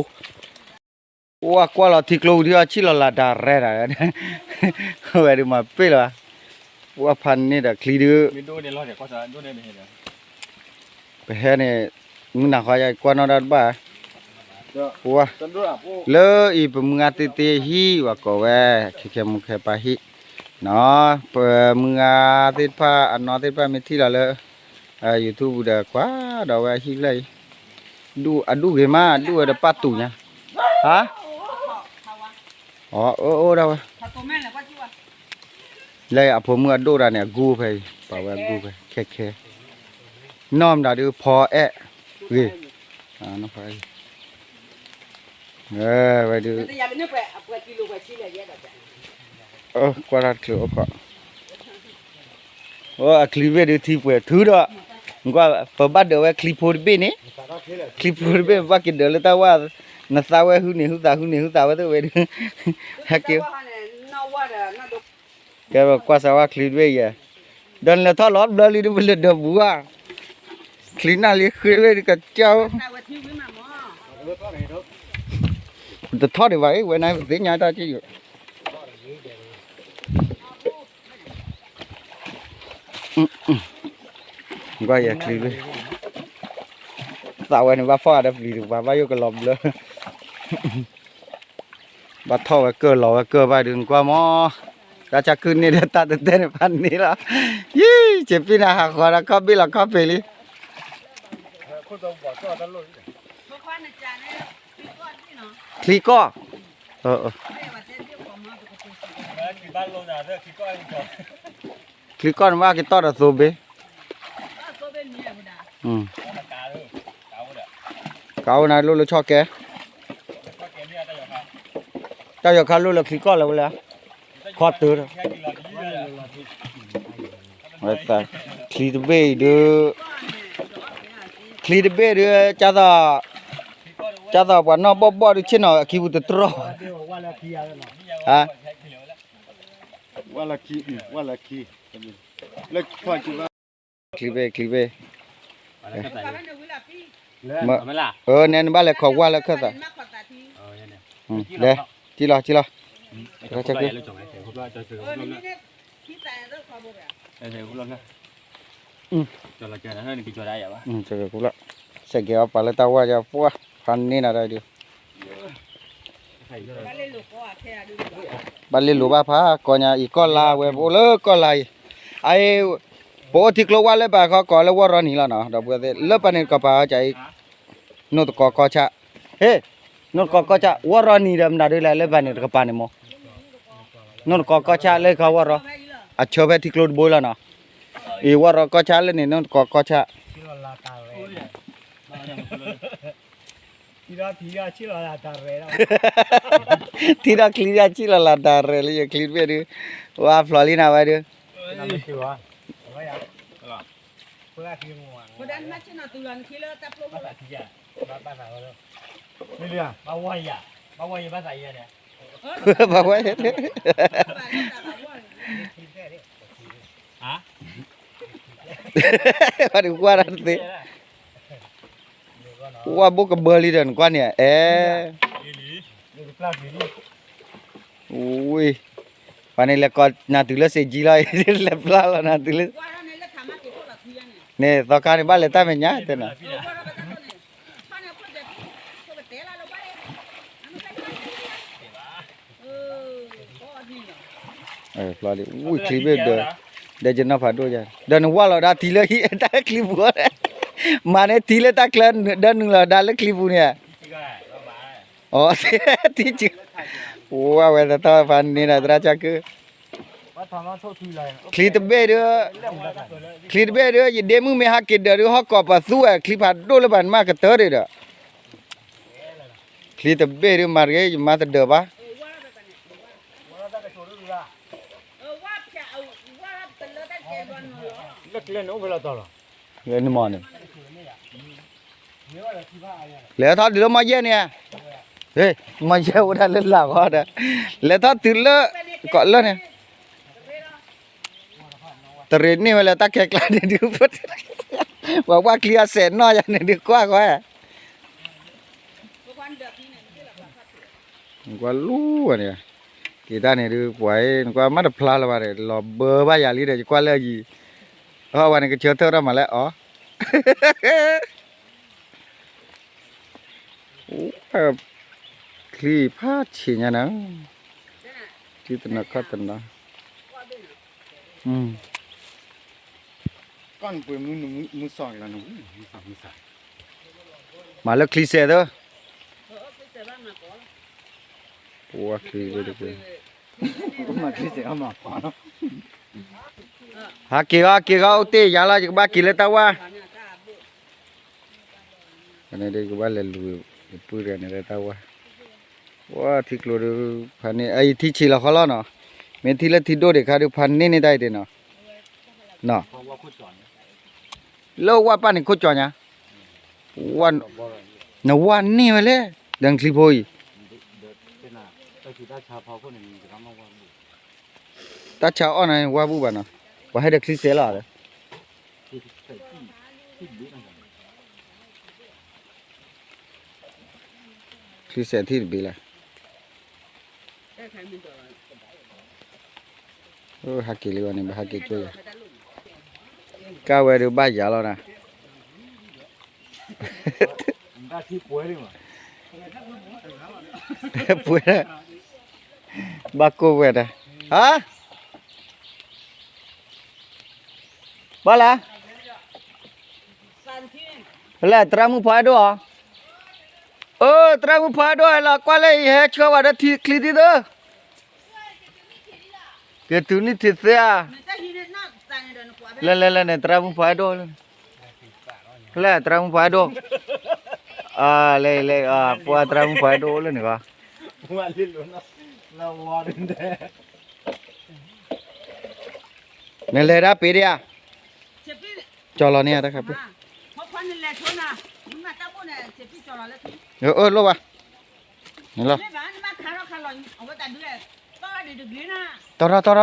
အိၣ်ကွၢ်လီၤထံကျိဝံၤဒီး ဆံၣ်လီၤလၢတၢ်ရဲၣ်တၢ်, ဝဲဒုးမၤပ့ၢ်လီၤ, အိၣ်ဖးန့ၢ်ဒီးချံဒုး, ပဟဲန့ၣ် မုၢ်နၤဃီယကွၢ်နီၣ်ဒၣ်တဘၣ်, လၢအံၤပမုၢ်ဂၤသ့ၣ်သ့ၣ်ဟံၣ် ပှၤကိးဝဲ ခဲခဲမူခဲပၢ်ဟံၣ်, ပမုၢ်ဂၤသ့ၣ်တဖၣ် အနီၢ်သ့ၣ်တဖၣ်မ့ၢ်ထံၣ်လီၤလၢ YouTube ဒီးကွၢ်ဒီးဝဲအဟံၣ်ဖျၢၣ်အံၤ, အဒူၣ်ဂ့ၤမး အဒူၣ်ဝဲဒီးပၣ်တူာ်ညါ, ဟါ, အအိၣ်ဒၣ်ဝဲ, လၢအဖိမုၣ်အဒိၣ်တၢ်န့ၣ် အဂူဖဲအံၤ ပာ်ဝဲအဂူဖဲ ခဲခဲ, နီၢ်မတၤဒုးဖီအဲၣ်ဂ့ၤ, ဝဲဒုး, ကွၢ်တၢ်တချုးအိၣ်ခိး အချံဘ့ၣ်ဒုးထံပှဲၤထုဒီး, ကွၢ်ပဘၣ်ဒၢးဝဲချံဖိတဘ့ၣ်န့ၣ်, ချံဖိတဘ့ၣ် ပဘၣ်က့ၤဒၢးလၢတၢ်ဝၢ်, နသးဝဲဟုန့ၢ်ဟုသး ဟုန့ၢ်ဟုသးဝဲသ့ၣ်ဝဲဒုး, ဟဲက့ၤ, ကဲကွၢ်စးဝါချံတဘ့ၣ်ယဲ, ဒီးနလဲၤထီၣ်လီၤဘျၢလံဒုး ပလဲၤဒၢးပူၤဧါ, ချံနၢ်လံဃ့ဝဲဒုးကစၢ်, တထီၣ်ဒံးဘၣ်အံၤ ဝဲန့ၣ်ပသ့ၣ်ညါတၢ်က့ယိာ် ကွၢ်ယဲချံဘ့ၣ်, သးဝဲန့ၣ်ဘၣ်ဖီၣ်အါဒီးပျံၤတပၤ ဘၣ်ယိၣ်ကလီၤဘျၢ, ဘၣ်ထီၣ်ဝဲကၢၢ်လီၤဝဲကၢၢ်ဘၣ်ဒုး နကွၢ်မီၢ်, တၢ်ဆါခုန့ၣ်ဒီးတၢ်တတဲန့ၣ်ဖးန့ၣ်လီၤ, ယံၤ ဆံးပံနၤဟးဃီဒီးခီၣ်ဘ့ၣ်လီၤခီၣ်ဖံးလံ, ချံကီၢ်, ချံကီၢ်န့ၣ်ဘၣ်က့ၤတီၢ်ဒီးသိဘ့ၣ်, ကးအိၣ်နၤလိၣ်လၢဆီၣ်ကဲ, တၢ်ယီၤခါလိၣ်လၢချံကီၢ်လၢဝဲလဲၣ်, ခီတၢ်, ချံတဘ့ၣ်အံၤဒုး, ချံတဘ့ၣ်ဒုး, ကၢ်သိး, ကၢ်သိးပှၤနီၢ်ဘီၣ်ဘီၣ်ဒုးဆ့ၣ်နီၤအခံပူၤတတြီၢ်, ဟါ ချံဘ့ၣ် ချံဘ့ၣ်, အၢ နဲနဘၣ်လဲၤခိးဝၢ်လၢခၢၣ်သး, လဲၤ, ကံလီၤ ကံလီၤ, စဲးကဲၤအီၤပာ်လၢတၢ်ဝၢ်ယၤပှၢ်, ဖးန့ၢ်နၤဒီးဒုး, ဘၣ်လ့လိာ်ဘၣ်ဖးကီညါအံၤ ကီၢ်လါဝဲ ပအိၣ်လၢကီၢ်လါအံၤ, အအံၤ, ပအိၣ်ထံကျိဝၢ်လၢပာ်ခီကီးလၢဝီၢ်ရီနံၤလီၤနီၤ ဒီပုၢ်ဝဲၢ်သ့ၣ် လၢပာ်န့ၣ်တကပၤအီၤကၠအံၤ, နိၣ်တကီကီၢ်ဆၣ်, ဟ့ၣ်, နိၣ်တကီကီၢ်ဆၣ် ဝီၢ်ရီနံၤဒီးမနုၤဒုးလဲၣ် လၢပာ်န့ၣ်တကပၤန့ၣ်မ့ၢ်, နိၣ်တကီကီၢ်ဆၣ်လၢခီဝီၢ်ရီ, အဆၢဖဲထံကျိတဘိလီၤနီၤ, အံၤဝီၢ်ရီကီၢ်ဆၣ်လၢန့ၣ် နိၣ်တကီကီၢ်ဆၣ် ထံထီၣ်ချံထီၣ်ဆံၣ်လီၤလၢတၢ်ရဲၣ်လၢယချံတဘ့ၣ်ဒုး, ဝါဖျိးလံနၤဝဲဒုး, ဘၣ်ဝဲ, ပှၤတကွၢ်တၢ်တသ့, ဝၢ်ဘိၣ်ကဘၢလံဒီးနကွၢ်န့ၣ် အဲ, ဝံၤ, ပှၤန့ၣ်လဲၤကိးနၤတုၤလၢစ့ၢ်ကီးလီၤ, လဲၤပျၢ်လီၤနၤတုၤလၢ, န့ၣ်သီခါန့ၣ်ဘၣ်လဲၤတၢ်မဲာ်ညါတဲနၤ ဖျီလံ ဝံၣ်ချံဘ့ၣ်ဒီး, ဒီးယနီၢ်ဖးဒိၣ်ယၤ, ဒီးနဝၢ်လီၤဒါထံလၢဟံၣ်တၢ်ချံပူၤ, မၤန့ၢ်ထံလၢတၢ်ချၢဒီးနုာ်လီၤဒါလၢချံပူၤန့ၣ်, အ, ထံ, ဝဲဝဲတၢ်ဖးန့ၢ်ဒီးသရၣ်ကၢ်ကုၢ်, ချံတဘ့ၣ်ဒီး, ချံတဘ့ၣ်ဒီး ယဒ့မုၣ်မ့ၢ်ဟးက့ၤဒၢးဒီးဟီၣ်ကိးပသူဝဲချံဖးဒိၣ်လၢပှၤနမၤကတၢၢ်ဒံးဒီး ချံတဘ့ၣ်ဒုးမၤတဂ့ၤ ယမၤတဒၢးဘၣ်, လၢနမီၤန့ၣ်, လဲၤထီၣ်တုၤလၢမီၤယဲၢ်န့ၣ်, မီၤယဲၢ်အိၣ်ဒၣ်လၢလာ်ဃီဒီး, လဲၤထီၣ်တုၤလၢ, ကိးလၢန့ၣ် တရ့းန့ၢ်ဝဲလၢတၢ်ခဲကျါန့ၣ်ဒုး, ပှၤဝၣ်ချံအစဲးနီၢ်ယၤန့ၣ်ဒုးကွၢ်ဃီ, နကွၢ်လူဝဲန့ၣ်, က့ၤတၢ်န့ၣ်ဒုး ပှၤအံၤ နကွၢ်မ့ၢ်တဖျါလၢၤဘၣ်ဒီး လီၤဘၢဘၣ်ယၤလံဒီး ယကွၢ်လၢအယံၤ, အဝဲန့ၣ်ကဆၢထၢၣ်ထီၣ်မးလၢအီၤ ချံဖးဆံးညါနၤ, ထံတနီၤခီၣ်တနီၤ, မၤလၢချံစဲးသၢ, ပှၤချံ, ဟးက့ၤဂီၤ က့ၤဂီၤ အိၣ်တ့ၢ်ယၤလီၤ ယကဘၣ်က့ၤလၢတၢ်ဝၢ် န့ၣ်ဒုးကဘၣ်လဲၤလူၤ ယပုၢ်တဂၤန့ၣ်လၢတၢ်ဝၢ်, ဝဲထံကျိဒုး ဖးန့ၢ် အအံၤထံဆံးလီၤဃီလီၤနီၤ, မ့ၢ်ထံလၢထံဒိၣ်ဒံးခါဒုး ဖးန့ၢ်န့ၢ်တၢ်အံၤတ့ၢ်နီၤ, လၢဝၢ်ပၢ်န့ၣ်ခိၣ်ကၠီညါ, နဝၢ်န့ၢ်ဝဲလဲၣ်, ဒီးနချံဖိအံၤ တၢ်ဆါအီၣ်န့ၣ် ဝၢ်ဘူၣ်ဘၣ်နီၤ, ပှၤဟဲဒီးချံစဲးလီၤဒီး ချံစဲးထံၣ်တဘ့ၣ်လၢ်, ဟးက့ၤလံဝဲန့ၣ် ဘၣ်ဟးက့ၤကၠိယၤ, ကၢ်ဝဲဒုးဘၣ်ယၤလီၤနၤ ပှဲၤ, ဘၣ်ကိၢ်ဝဲဒၣ်, ဟါ, ဘၣ်လဲၣ်, လဲၣ် သရၣ်မုၣ်ဖီအဲၣ်ဒိၣ်ဧါ, အၢ သရၣ်မုၣ်ဖီအဲၣ်ဒိၣ် ဟဲလီၤကွၢ်လၢအံၤ ဟဲဆှၢဝဲဒီးထံချံထံသၢ က့ၤတုၤနံၣ်ထံသ့ဧါ, လဲၣ်လဲၣ်လဲၣ်န့ၣ် သရၣ်မုၣ်ဖီအဲၣ်ဒိၣ်လၢန့ၣ်, လဲၣ် သရၣ်မုၣ်ဖီအဲၣ်ဒိၣ်, လဲၣ်လဲၣ် ပှၤသရၣ်မုၣ်ဖီအဲၣ်ဒိၣ်လၢန့ၣ်ဂီၢ်, နလဲၤဒၣ်ပ့ၤဒံးဧါ, ကၠီလီၤန့ၣ်တခါပ့ၤ, အၢ လိၣ်ဘၣ်, န့ၣ်လီၤ တီၢ်ထီၣ်တီၢ်ထီၣ်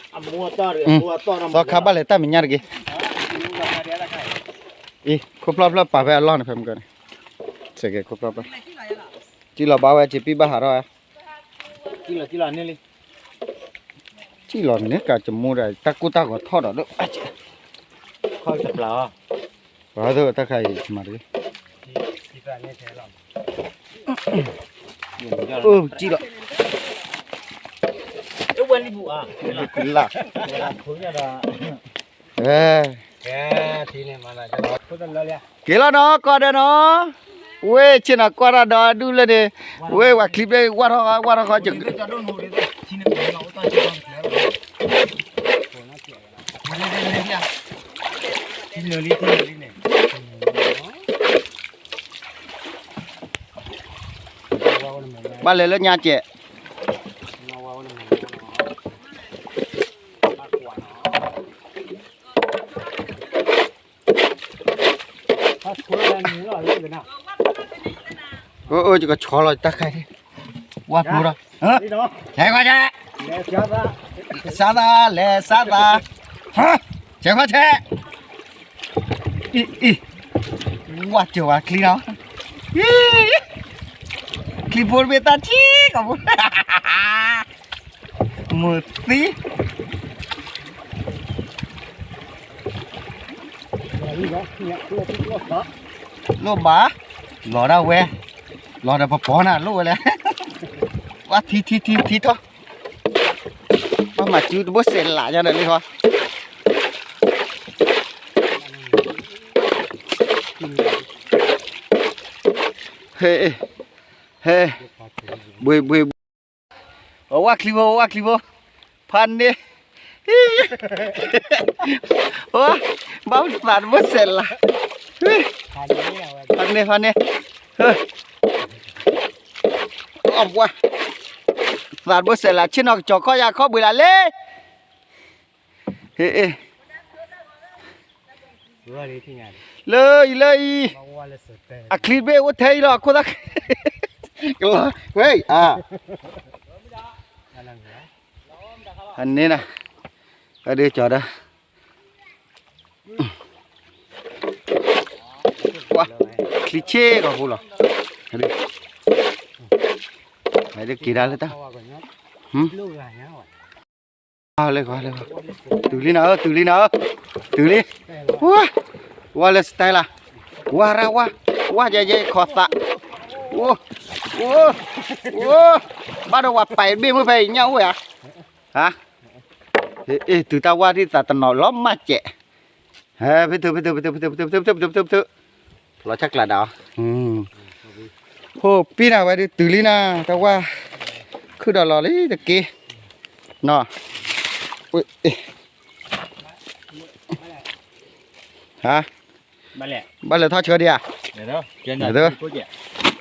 အံၤ, သီခါဘၣ်လဲၤတၢ်မဲာ်ညါတဂ့ၤ, အံၤ ခိၣ်ဖျီၣ်ဖျီၣ်ပာ်ဖဲအလီၢ်န့ၣ် ဖဲမုၢ်ကီၢ်န့ၣ်, စဲးကဲခိၣ်ဖျီၣ်ဖျီၣ်, ကံၣ်လီၤဘၣ်ဝဲ စ့းပံၣ်ဘၣ်ဟးထီၣ်ဝဲ, ကံၣ်လီၤန့ၣ်ကးကမိၢ်ဒီး တၢ်ကိၢ်တၢ်ဂီၤထီၣ်ဒီးလၢ, ပှၤသ့ၣ်တၢ်ခါအံၤမၤတဂ့ၤ, အၢ ကံၣ်လီၤ, က့ၤလီၤနီၤ ကီၢ်ဒီးနီၤ, ဝ့ၢ်ဆ့ၣ်နီၤကွၢ်တၢ်ဒီးဒူၣ်လၢန့ၣ်, ဝ့ၢ်ဝဲချံဘျဲၣ်ဝၢ်ထီၣ်ဝၢ်ထီၣ်ဃီ, ဘၣ်လဲၤလၢညါကဲး, အၢ အၢ ယကဆီလီၤတၢ်ခါအံၤ, ဝါပူၤဒီး, လဲၤကွၢ်ယါ, လဲၤစးသး, လဲၤစးသး, ဟါ, ဆဲးခီဆဲး, အံၤ အံၤ, ဝါစၢၤဝဲချံနီၤ, အံၤ, ချံဖိတဘ့ၣ်တၢ်ထံကီၢ်ဖိ, မုၢ်သံ လိၣ်ဘၣ်, လီၤဒၣ်ဝဲ, လီၤဒီးပပီၤနၤလိၣ်ဝဲလဲၣ်, ဝါထံထံထံထံထီၣ်, ပှၤမၤစုတဘိစဲးလးညါဒီးလံဃီ, ဟဲ, ဟဲ, ဘှ့ဘှ့, အဝဲချံဖိ အဝဲချံဖိ, ဖးန့ၣ်, အ, ဘၣ်သးတဘိစဲးလး, ဖးန့ၣ် ဖးန့ၣ်, အဝဲ, သးတဘိစဲးလး ဆ့ၣ်နီၤကစီၤခီၣ်ယၤခီၣ်ဘှံးလးလံ, ဟ့ၣ်, လၢအံၤလၢအံၤ, အချံတဘ့ၣ်အိၣ်ထဲအံၤလီၤ အခိၣ်သၣ်, ကလီၤ, ဝဲ, အ, အန့ၣ်နၤ, အဒုးကၠီၤဒီး, ကွၢ်, ချံဆ့ကီၢ်ဖိလီၤ, အဒုးက့ၤဒၣ်လၢတၢ်, လၢ, လၢ, တုၤလံနၤဧၢ တုၤလံနၤဧၢ, တုၤလံ, ဝါ, ဝါလၢ style လၢ, ဝါရၢ်ဝါ, ဝါယဲယဲခီသး, အိ, အိ, အိ, ဘၣ်ဒီးဝၤပာ်ဘ့ၣ်မုၢ်ဖဲအံၤညၣ်အိၣ်ဧါ, ဟါ, အ့ တုၤတၢ်ဝါဒ်သးတနီၤလီၤမၢ်စဲး, ဟဲ ဖဲထုး ဖဲထုး ဖဲထုး ဖဲထုး ဖဲထုး ဖဲထုး ဖဲထုး ဖဲထုး ဖဲထုး, ဖျိးဆၣ်ကျးဒၣ်အီၤ, ဖိပံနၤဝဲဒုးတုၤလံနၤ တၢ်ဝါ, ခုၣ်ဒီးလီၤလံတက့ၢ်, နီၤ, ဟါ, ဘၣ်လဲၤထီၣ်ဆၢဒံးဧါ,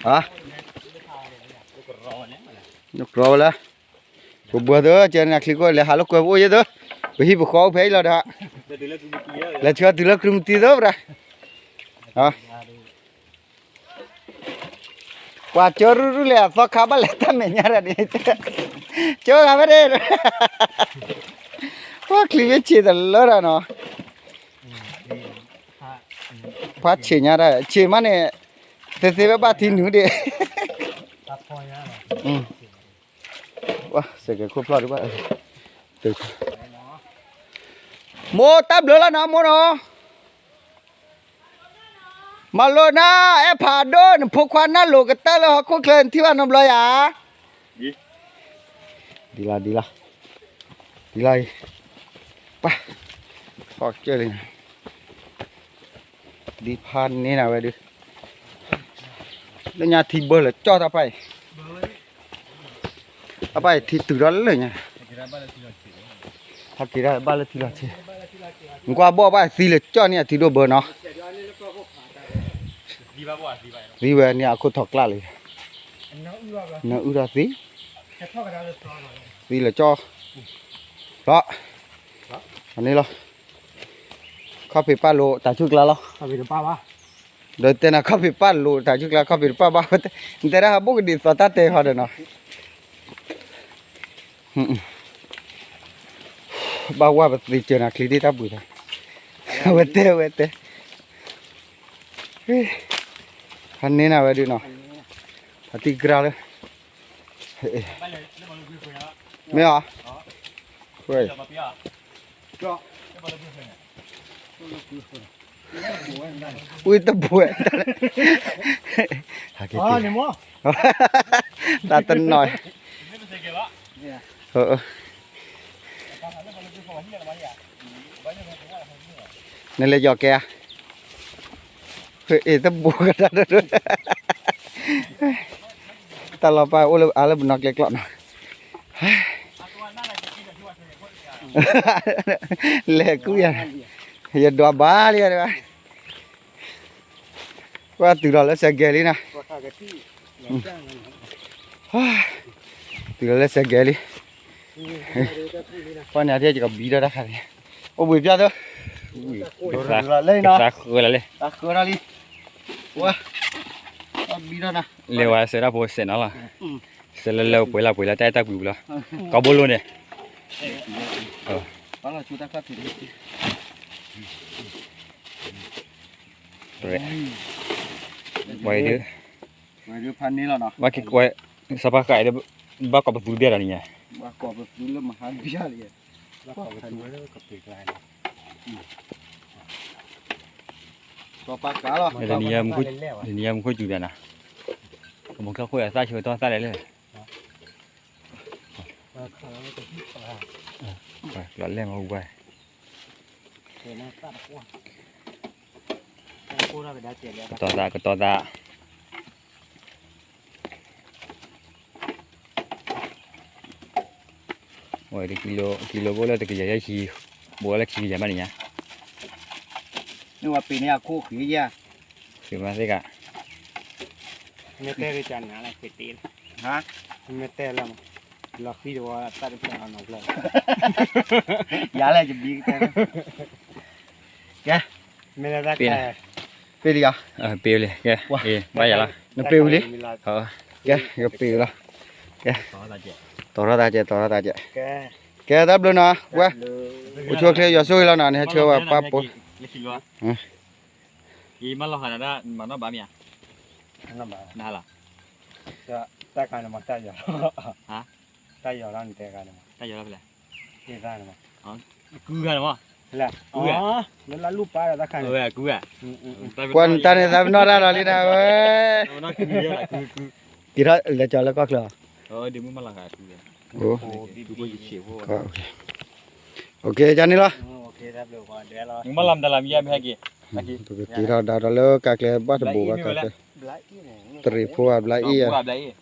ဟါ, ကရီဝဲလၢ, ပဘှီသၢ ကဲန့ၣ်ချံခိၣ်လဲၤဟးလိာ်ကွဲပအိၣ်ယဲသၢ, ပဟံၣ်ပဃီအိၣ်ဖဲအံၤလီၤဒီး, လဲၤဆှၢတုၤလၢကြုးမတံသၢပရၤ, ပှၤကၢရုၢ်ရုၢ်လဲၣ် အသီခါဘၣ်လဲၤတၢ်မဲာ်ညါတၢ်န့ၣ်, ကၢဂၤဖဲန့ၣ်, ပှၤချံးဘ့ၣ်ဆံးတလၢတၢ်နီၤ, ပှၤဆံးညါတၢ် ဆံးမးန့ၣ်, သ့သ့ဝဲဘၣ်ထံနုာ်ဒံး, စဲးကဲခိၣ်ဖျီၣ်ဒံးဘၣ်, မိၢ်တၢ်ဘျုးလီၤနီၤ မိၢ်နီၤ, မၤလိနၤ အဲၣ်ဖးဒိၣ် နဖိခွါနၢ်လိၤကတၢၢ်လၢဟီၣ်ခိၣ်ချၢ နထံၣ်ဘၣ်နီတဘျီယၤ, ဒ်လီၤ ဒ်လီၤ, ဒ်လီၤအံၤ, ပှၤ, ထီၣ်ကၢၢ်လံ, ဒ်ဖးန့ၢ်နၤဝဲဒုး, လၢညါထံဘၢလၢကၠီၣ်တၢ်ပၢ်အံၤ အပၢ်အံၤထံတုၤထီၣ်လၢညါ, ဟဲက့ၤဒၣ်ဘၣ်လၢထံလီၤဆဲး, နကွၢ်ဘီၣ်ဘၣ်သံလၢကၠီၣ်န့ၣ် အထံဒိၣ်ဘၢနီၤ, သံဝဲန့ၣ်အခိၣ်ထီၣ်ကျၢ်လံ, နအုၣ်ထီၣ်သံ, သံလၢကၠီၣ်, လီၤ, အန့ၣ်လီၤ, ခီၣ်ဖံးပာ်လိာ်တၢ်ဆူၣ်ကျါလီၤ. ဒီးတဲနၤခီၣ်ဖံးပာ်လိာ်တၢ်ဆူၣ်ကျါ ခီၣ်ဖံးတပာ်ဘၣ်, နတဲဒၣ်ဟးဘိၣ်ကဒံးသီတၢ်တဲဃီဒီးနီၤ, ဘၣ်ဝဲပသ့စၢၤနၤချံဒ်တၢ်ပှ့ၤဒီး, အဝဲတဲ အဝဲတဲ, ဖးန့ၢ်နၤဝဲဒုးနီၤ, ဖးတံၢ်ကြၢးလၢ, မ့ၢ်ဧါ, ဝံတဘှဲး, တၢ်တနီၤ, နလဲၤယီၤကဲဧါ, အ့ၣ်တဘှဲးကတၢၢ်, တၢ်လီၤပာ်အိၣ်လၢအါလၢပနီၢ်ကျဲကျီနီၤ, လဲၤကူၣ်ယၤ, ယဒွးဘၣ်လံယၤ, ကွၢ်တုၤလီၤလၢစဲးကဲၤလံနီၤ, တုၤလီၤလၢစဲးကဲၤလံ, ကွၢ်န့ၣ်အထံကဘံထီၣ်တၢ်ခါန့ၣ်, အိၣ်ဘှံးပျၢ်သၢ, လၢနီၤ, သးဃၢလီၤလံ, သးဃၢလီၤလံ, ဘံထီၣ်နၤ, လဲၤဝဲစဲးတၢ်ဖိစဲးနီၤလီၤ, စဲးလၢလၢပှဲၤလီၤပှဲၤလီၤတၢ်အဲၣ်တၢ်ကွံာ်ပူၤလီၤ, ကီဘိလိန့ၣ်, ပှၤလီၤဆူတၢ်ခီၣ်ထံးန့ၣ် ဝဲဒုး, ဝဲဒုးဖးန့ၢ်လီၤနီၤ, ဘၣ်က့ၤကွဲး, စီၤပၤဃးဒီး, ဘၣ်ကိးပသူဘၣ်ဒီးနံၤညါ, ဘၣ်ကိးပသူလၢမဟါဘၣ်လံ, စီၤပၤဃးလီၤ, တနံၤညါမူခိၣ်စူၤဘၣ်နၤ, ကမူခိၣ်ဃိၣ်အသၣ်ဆိထီၣ်သၣ်လဲၣ်လဲၣ်, လီၤလဲၣ်မၤဟူဘၣ် ကတီၤသး ကတီၤသး, ဝဲတကံလိ, ကံလိဘိလၢတကယၤယဲၢ်ဆံ, ဘိလၢခံကယၤမးန့ၣ်ညါ, န့ၣ်ဝဲပ့ၤန့ၣ်အခိၣ်ဃံယဲၢ်, ဃံမးသ့ၣ်ဂၤ, မ့ၢ်တဲရကနၤလၢဖ့တ့လၢ, မ့ၢ်တဲလၢ, လီၤဃံတဝီတၢ်တဖျၢၣ်အနီၢ်ဖျၢၣ်, ယၤလဲၣ်ယဘံကတဲ, ကဲ, မ့ၢ်လၢတၢ်ကဲ, ပ့ၤလံယၤ, ပ့ၤလံ, ကဲ, ဘၣ်ယၤလီၤ, နပ့ၤဝံၤလံ, ကဲ, ယကပ့ၤလီၤ, ကဲ, တီၤထီၣ်တၢ်ကဲ, တီၤထီၣ်တၢ်ကဲ, ကဲတၢ်ဘျုးနီၤ, ဝဲ, အိၣ်ဆူၣ်အိၣ်ချ့ယွၤဆိၣ်ဂ့ၤလီၤနီၤ, နဟဲဆှၢဝဲပၢ်ပိ, အံၤမၤလီၤဃာ်နၤဒၣ်မၤနီၣ်ဘၣ်မ့ၢ်ဧါ, နဟါလီၤ, တၢ်ခါန့ၣ်မး, တၢ်ယီၤလီၤ, တၢ်ယီၤလီၤနတဲဂၤန့ၣ်မး, တၢ်ယီၤလီၤဖဲလဲၣ်, ကုဂၤန့ၣ်မး, လၢလၢလူၢ်ပၢ်ဒီးတၢ်ခါန့ၣ်, ကွၢ်နတၢ်န့ၣ်သးပနီၣ်တၢ်လီၤလံနၤဝဲ, က့ၤထီၣ်လဲၤကၠီၤလၢကီၢ်ချၢ, ကန့ၣ်လီၤ, ပကက့ၤထီၣ်ဒါဒီးလၢကါကျဲဘၣ်တဘိးဘၣ်ကါကျဲ, တရံးဖိအဘျါအ့ၣ်,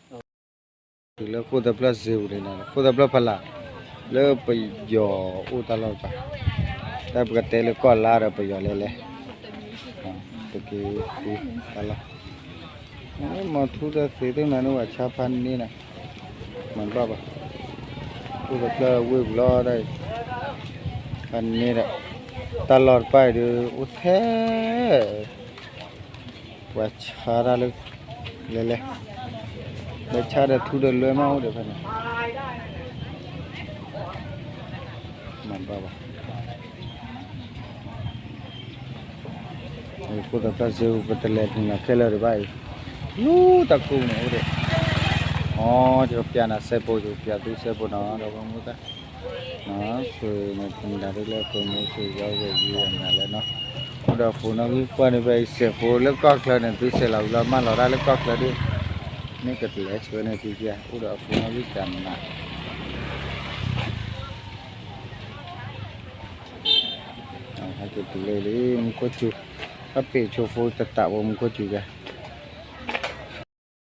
တုၤလၢခိၣ်သဖျၢၣ်စ့ပူၤန့ၣ်, ခိၣ်သဖျၢၣ်ဖးလၢ်, လၢပယီၤအိၣ်တၢ်လီၢ်တပၤ, တၢ်ပကတဲလၢကီၢ်လါဒီးပယီၤလဲၤလဲၤ, ပက့ၤဃုတၢ်လီၢ်, မၤထူတၢ်သ့သ့ၣ်မနုၤန့ၣ် ဝဲဆါဖးန့ၢ်နၤ, မၤဘၣ်ဘၣ်, ခိၣ်သဖျၢၣ်ဝ့ၢ်ပူၤလီၤတၢ်အံၤ, ဖးန့ၢ်ဒီး, တၢ်လီၢ်တပၤအံၤဒီး အိၣ်ထဲ ပှၤဆါတၢ်လၢ, လဲၤလဲၤ, လဲၤဆါဒီးထူဒီးလွဲမးအိၣ်ဒီးဖဲန့ၣ်, မၤဘၣ်ဘၣ်, ခိၣ်သဖျၢၣ်စ့ပူၤ ပတလဲၤတနီၤခဲလၢာ်ဒံးဘၣ်အံၤ, လူတၢ်ခိၣ်န့ၣ်အိၣ်ဒီး, အိ ယကပျးနၤစဲဖိ ယကပျးသုစဲဖိနီၤ ဒီးပမူတၢ် ဆိၣ်ဂ့ၤန့ၣ် ပမ့ၢ်ဒၣ်ဒ်လၢပမူဆိၣ်ဂ့ၤယီၤဂ့ၤယံၤအနၤလဲၣ်နီၤ, အိၣ်ဒီးဖိနီၣ်ဂံၢ်ကွၢ်န့ၣ် ဖဲအံၤစဲးဖိလၢကီၢ်ချၢန့ၣ် သုစဲးလီၤဝံၤလီၤ မၢလီၤတၢ်လၢကီၢ်ချၢဒ်, မ့ၢ်ကတလဲၤဆှၢန့ၣ်သုက, အိၣ်ဒီးအဖိနီၣ်ဂံၢ်ကနၤ, ဟဲက့ၤတုၤလၢလံ မူခိၣ်စူၤ, တၢ်ပ့ၤဆိဖိတတးဝဲမူခိၣ်စူၤကဲ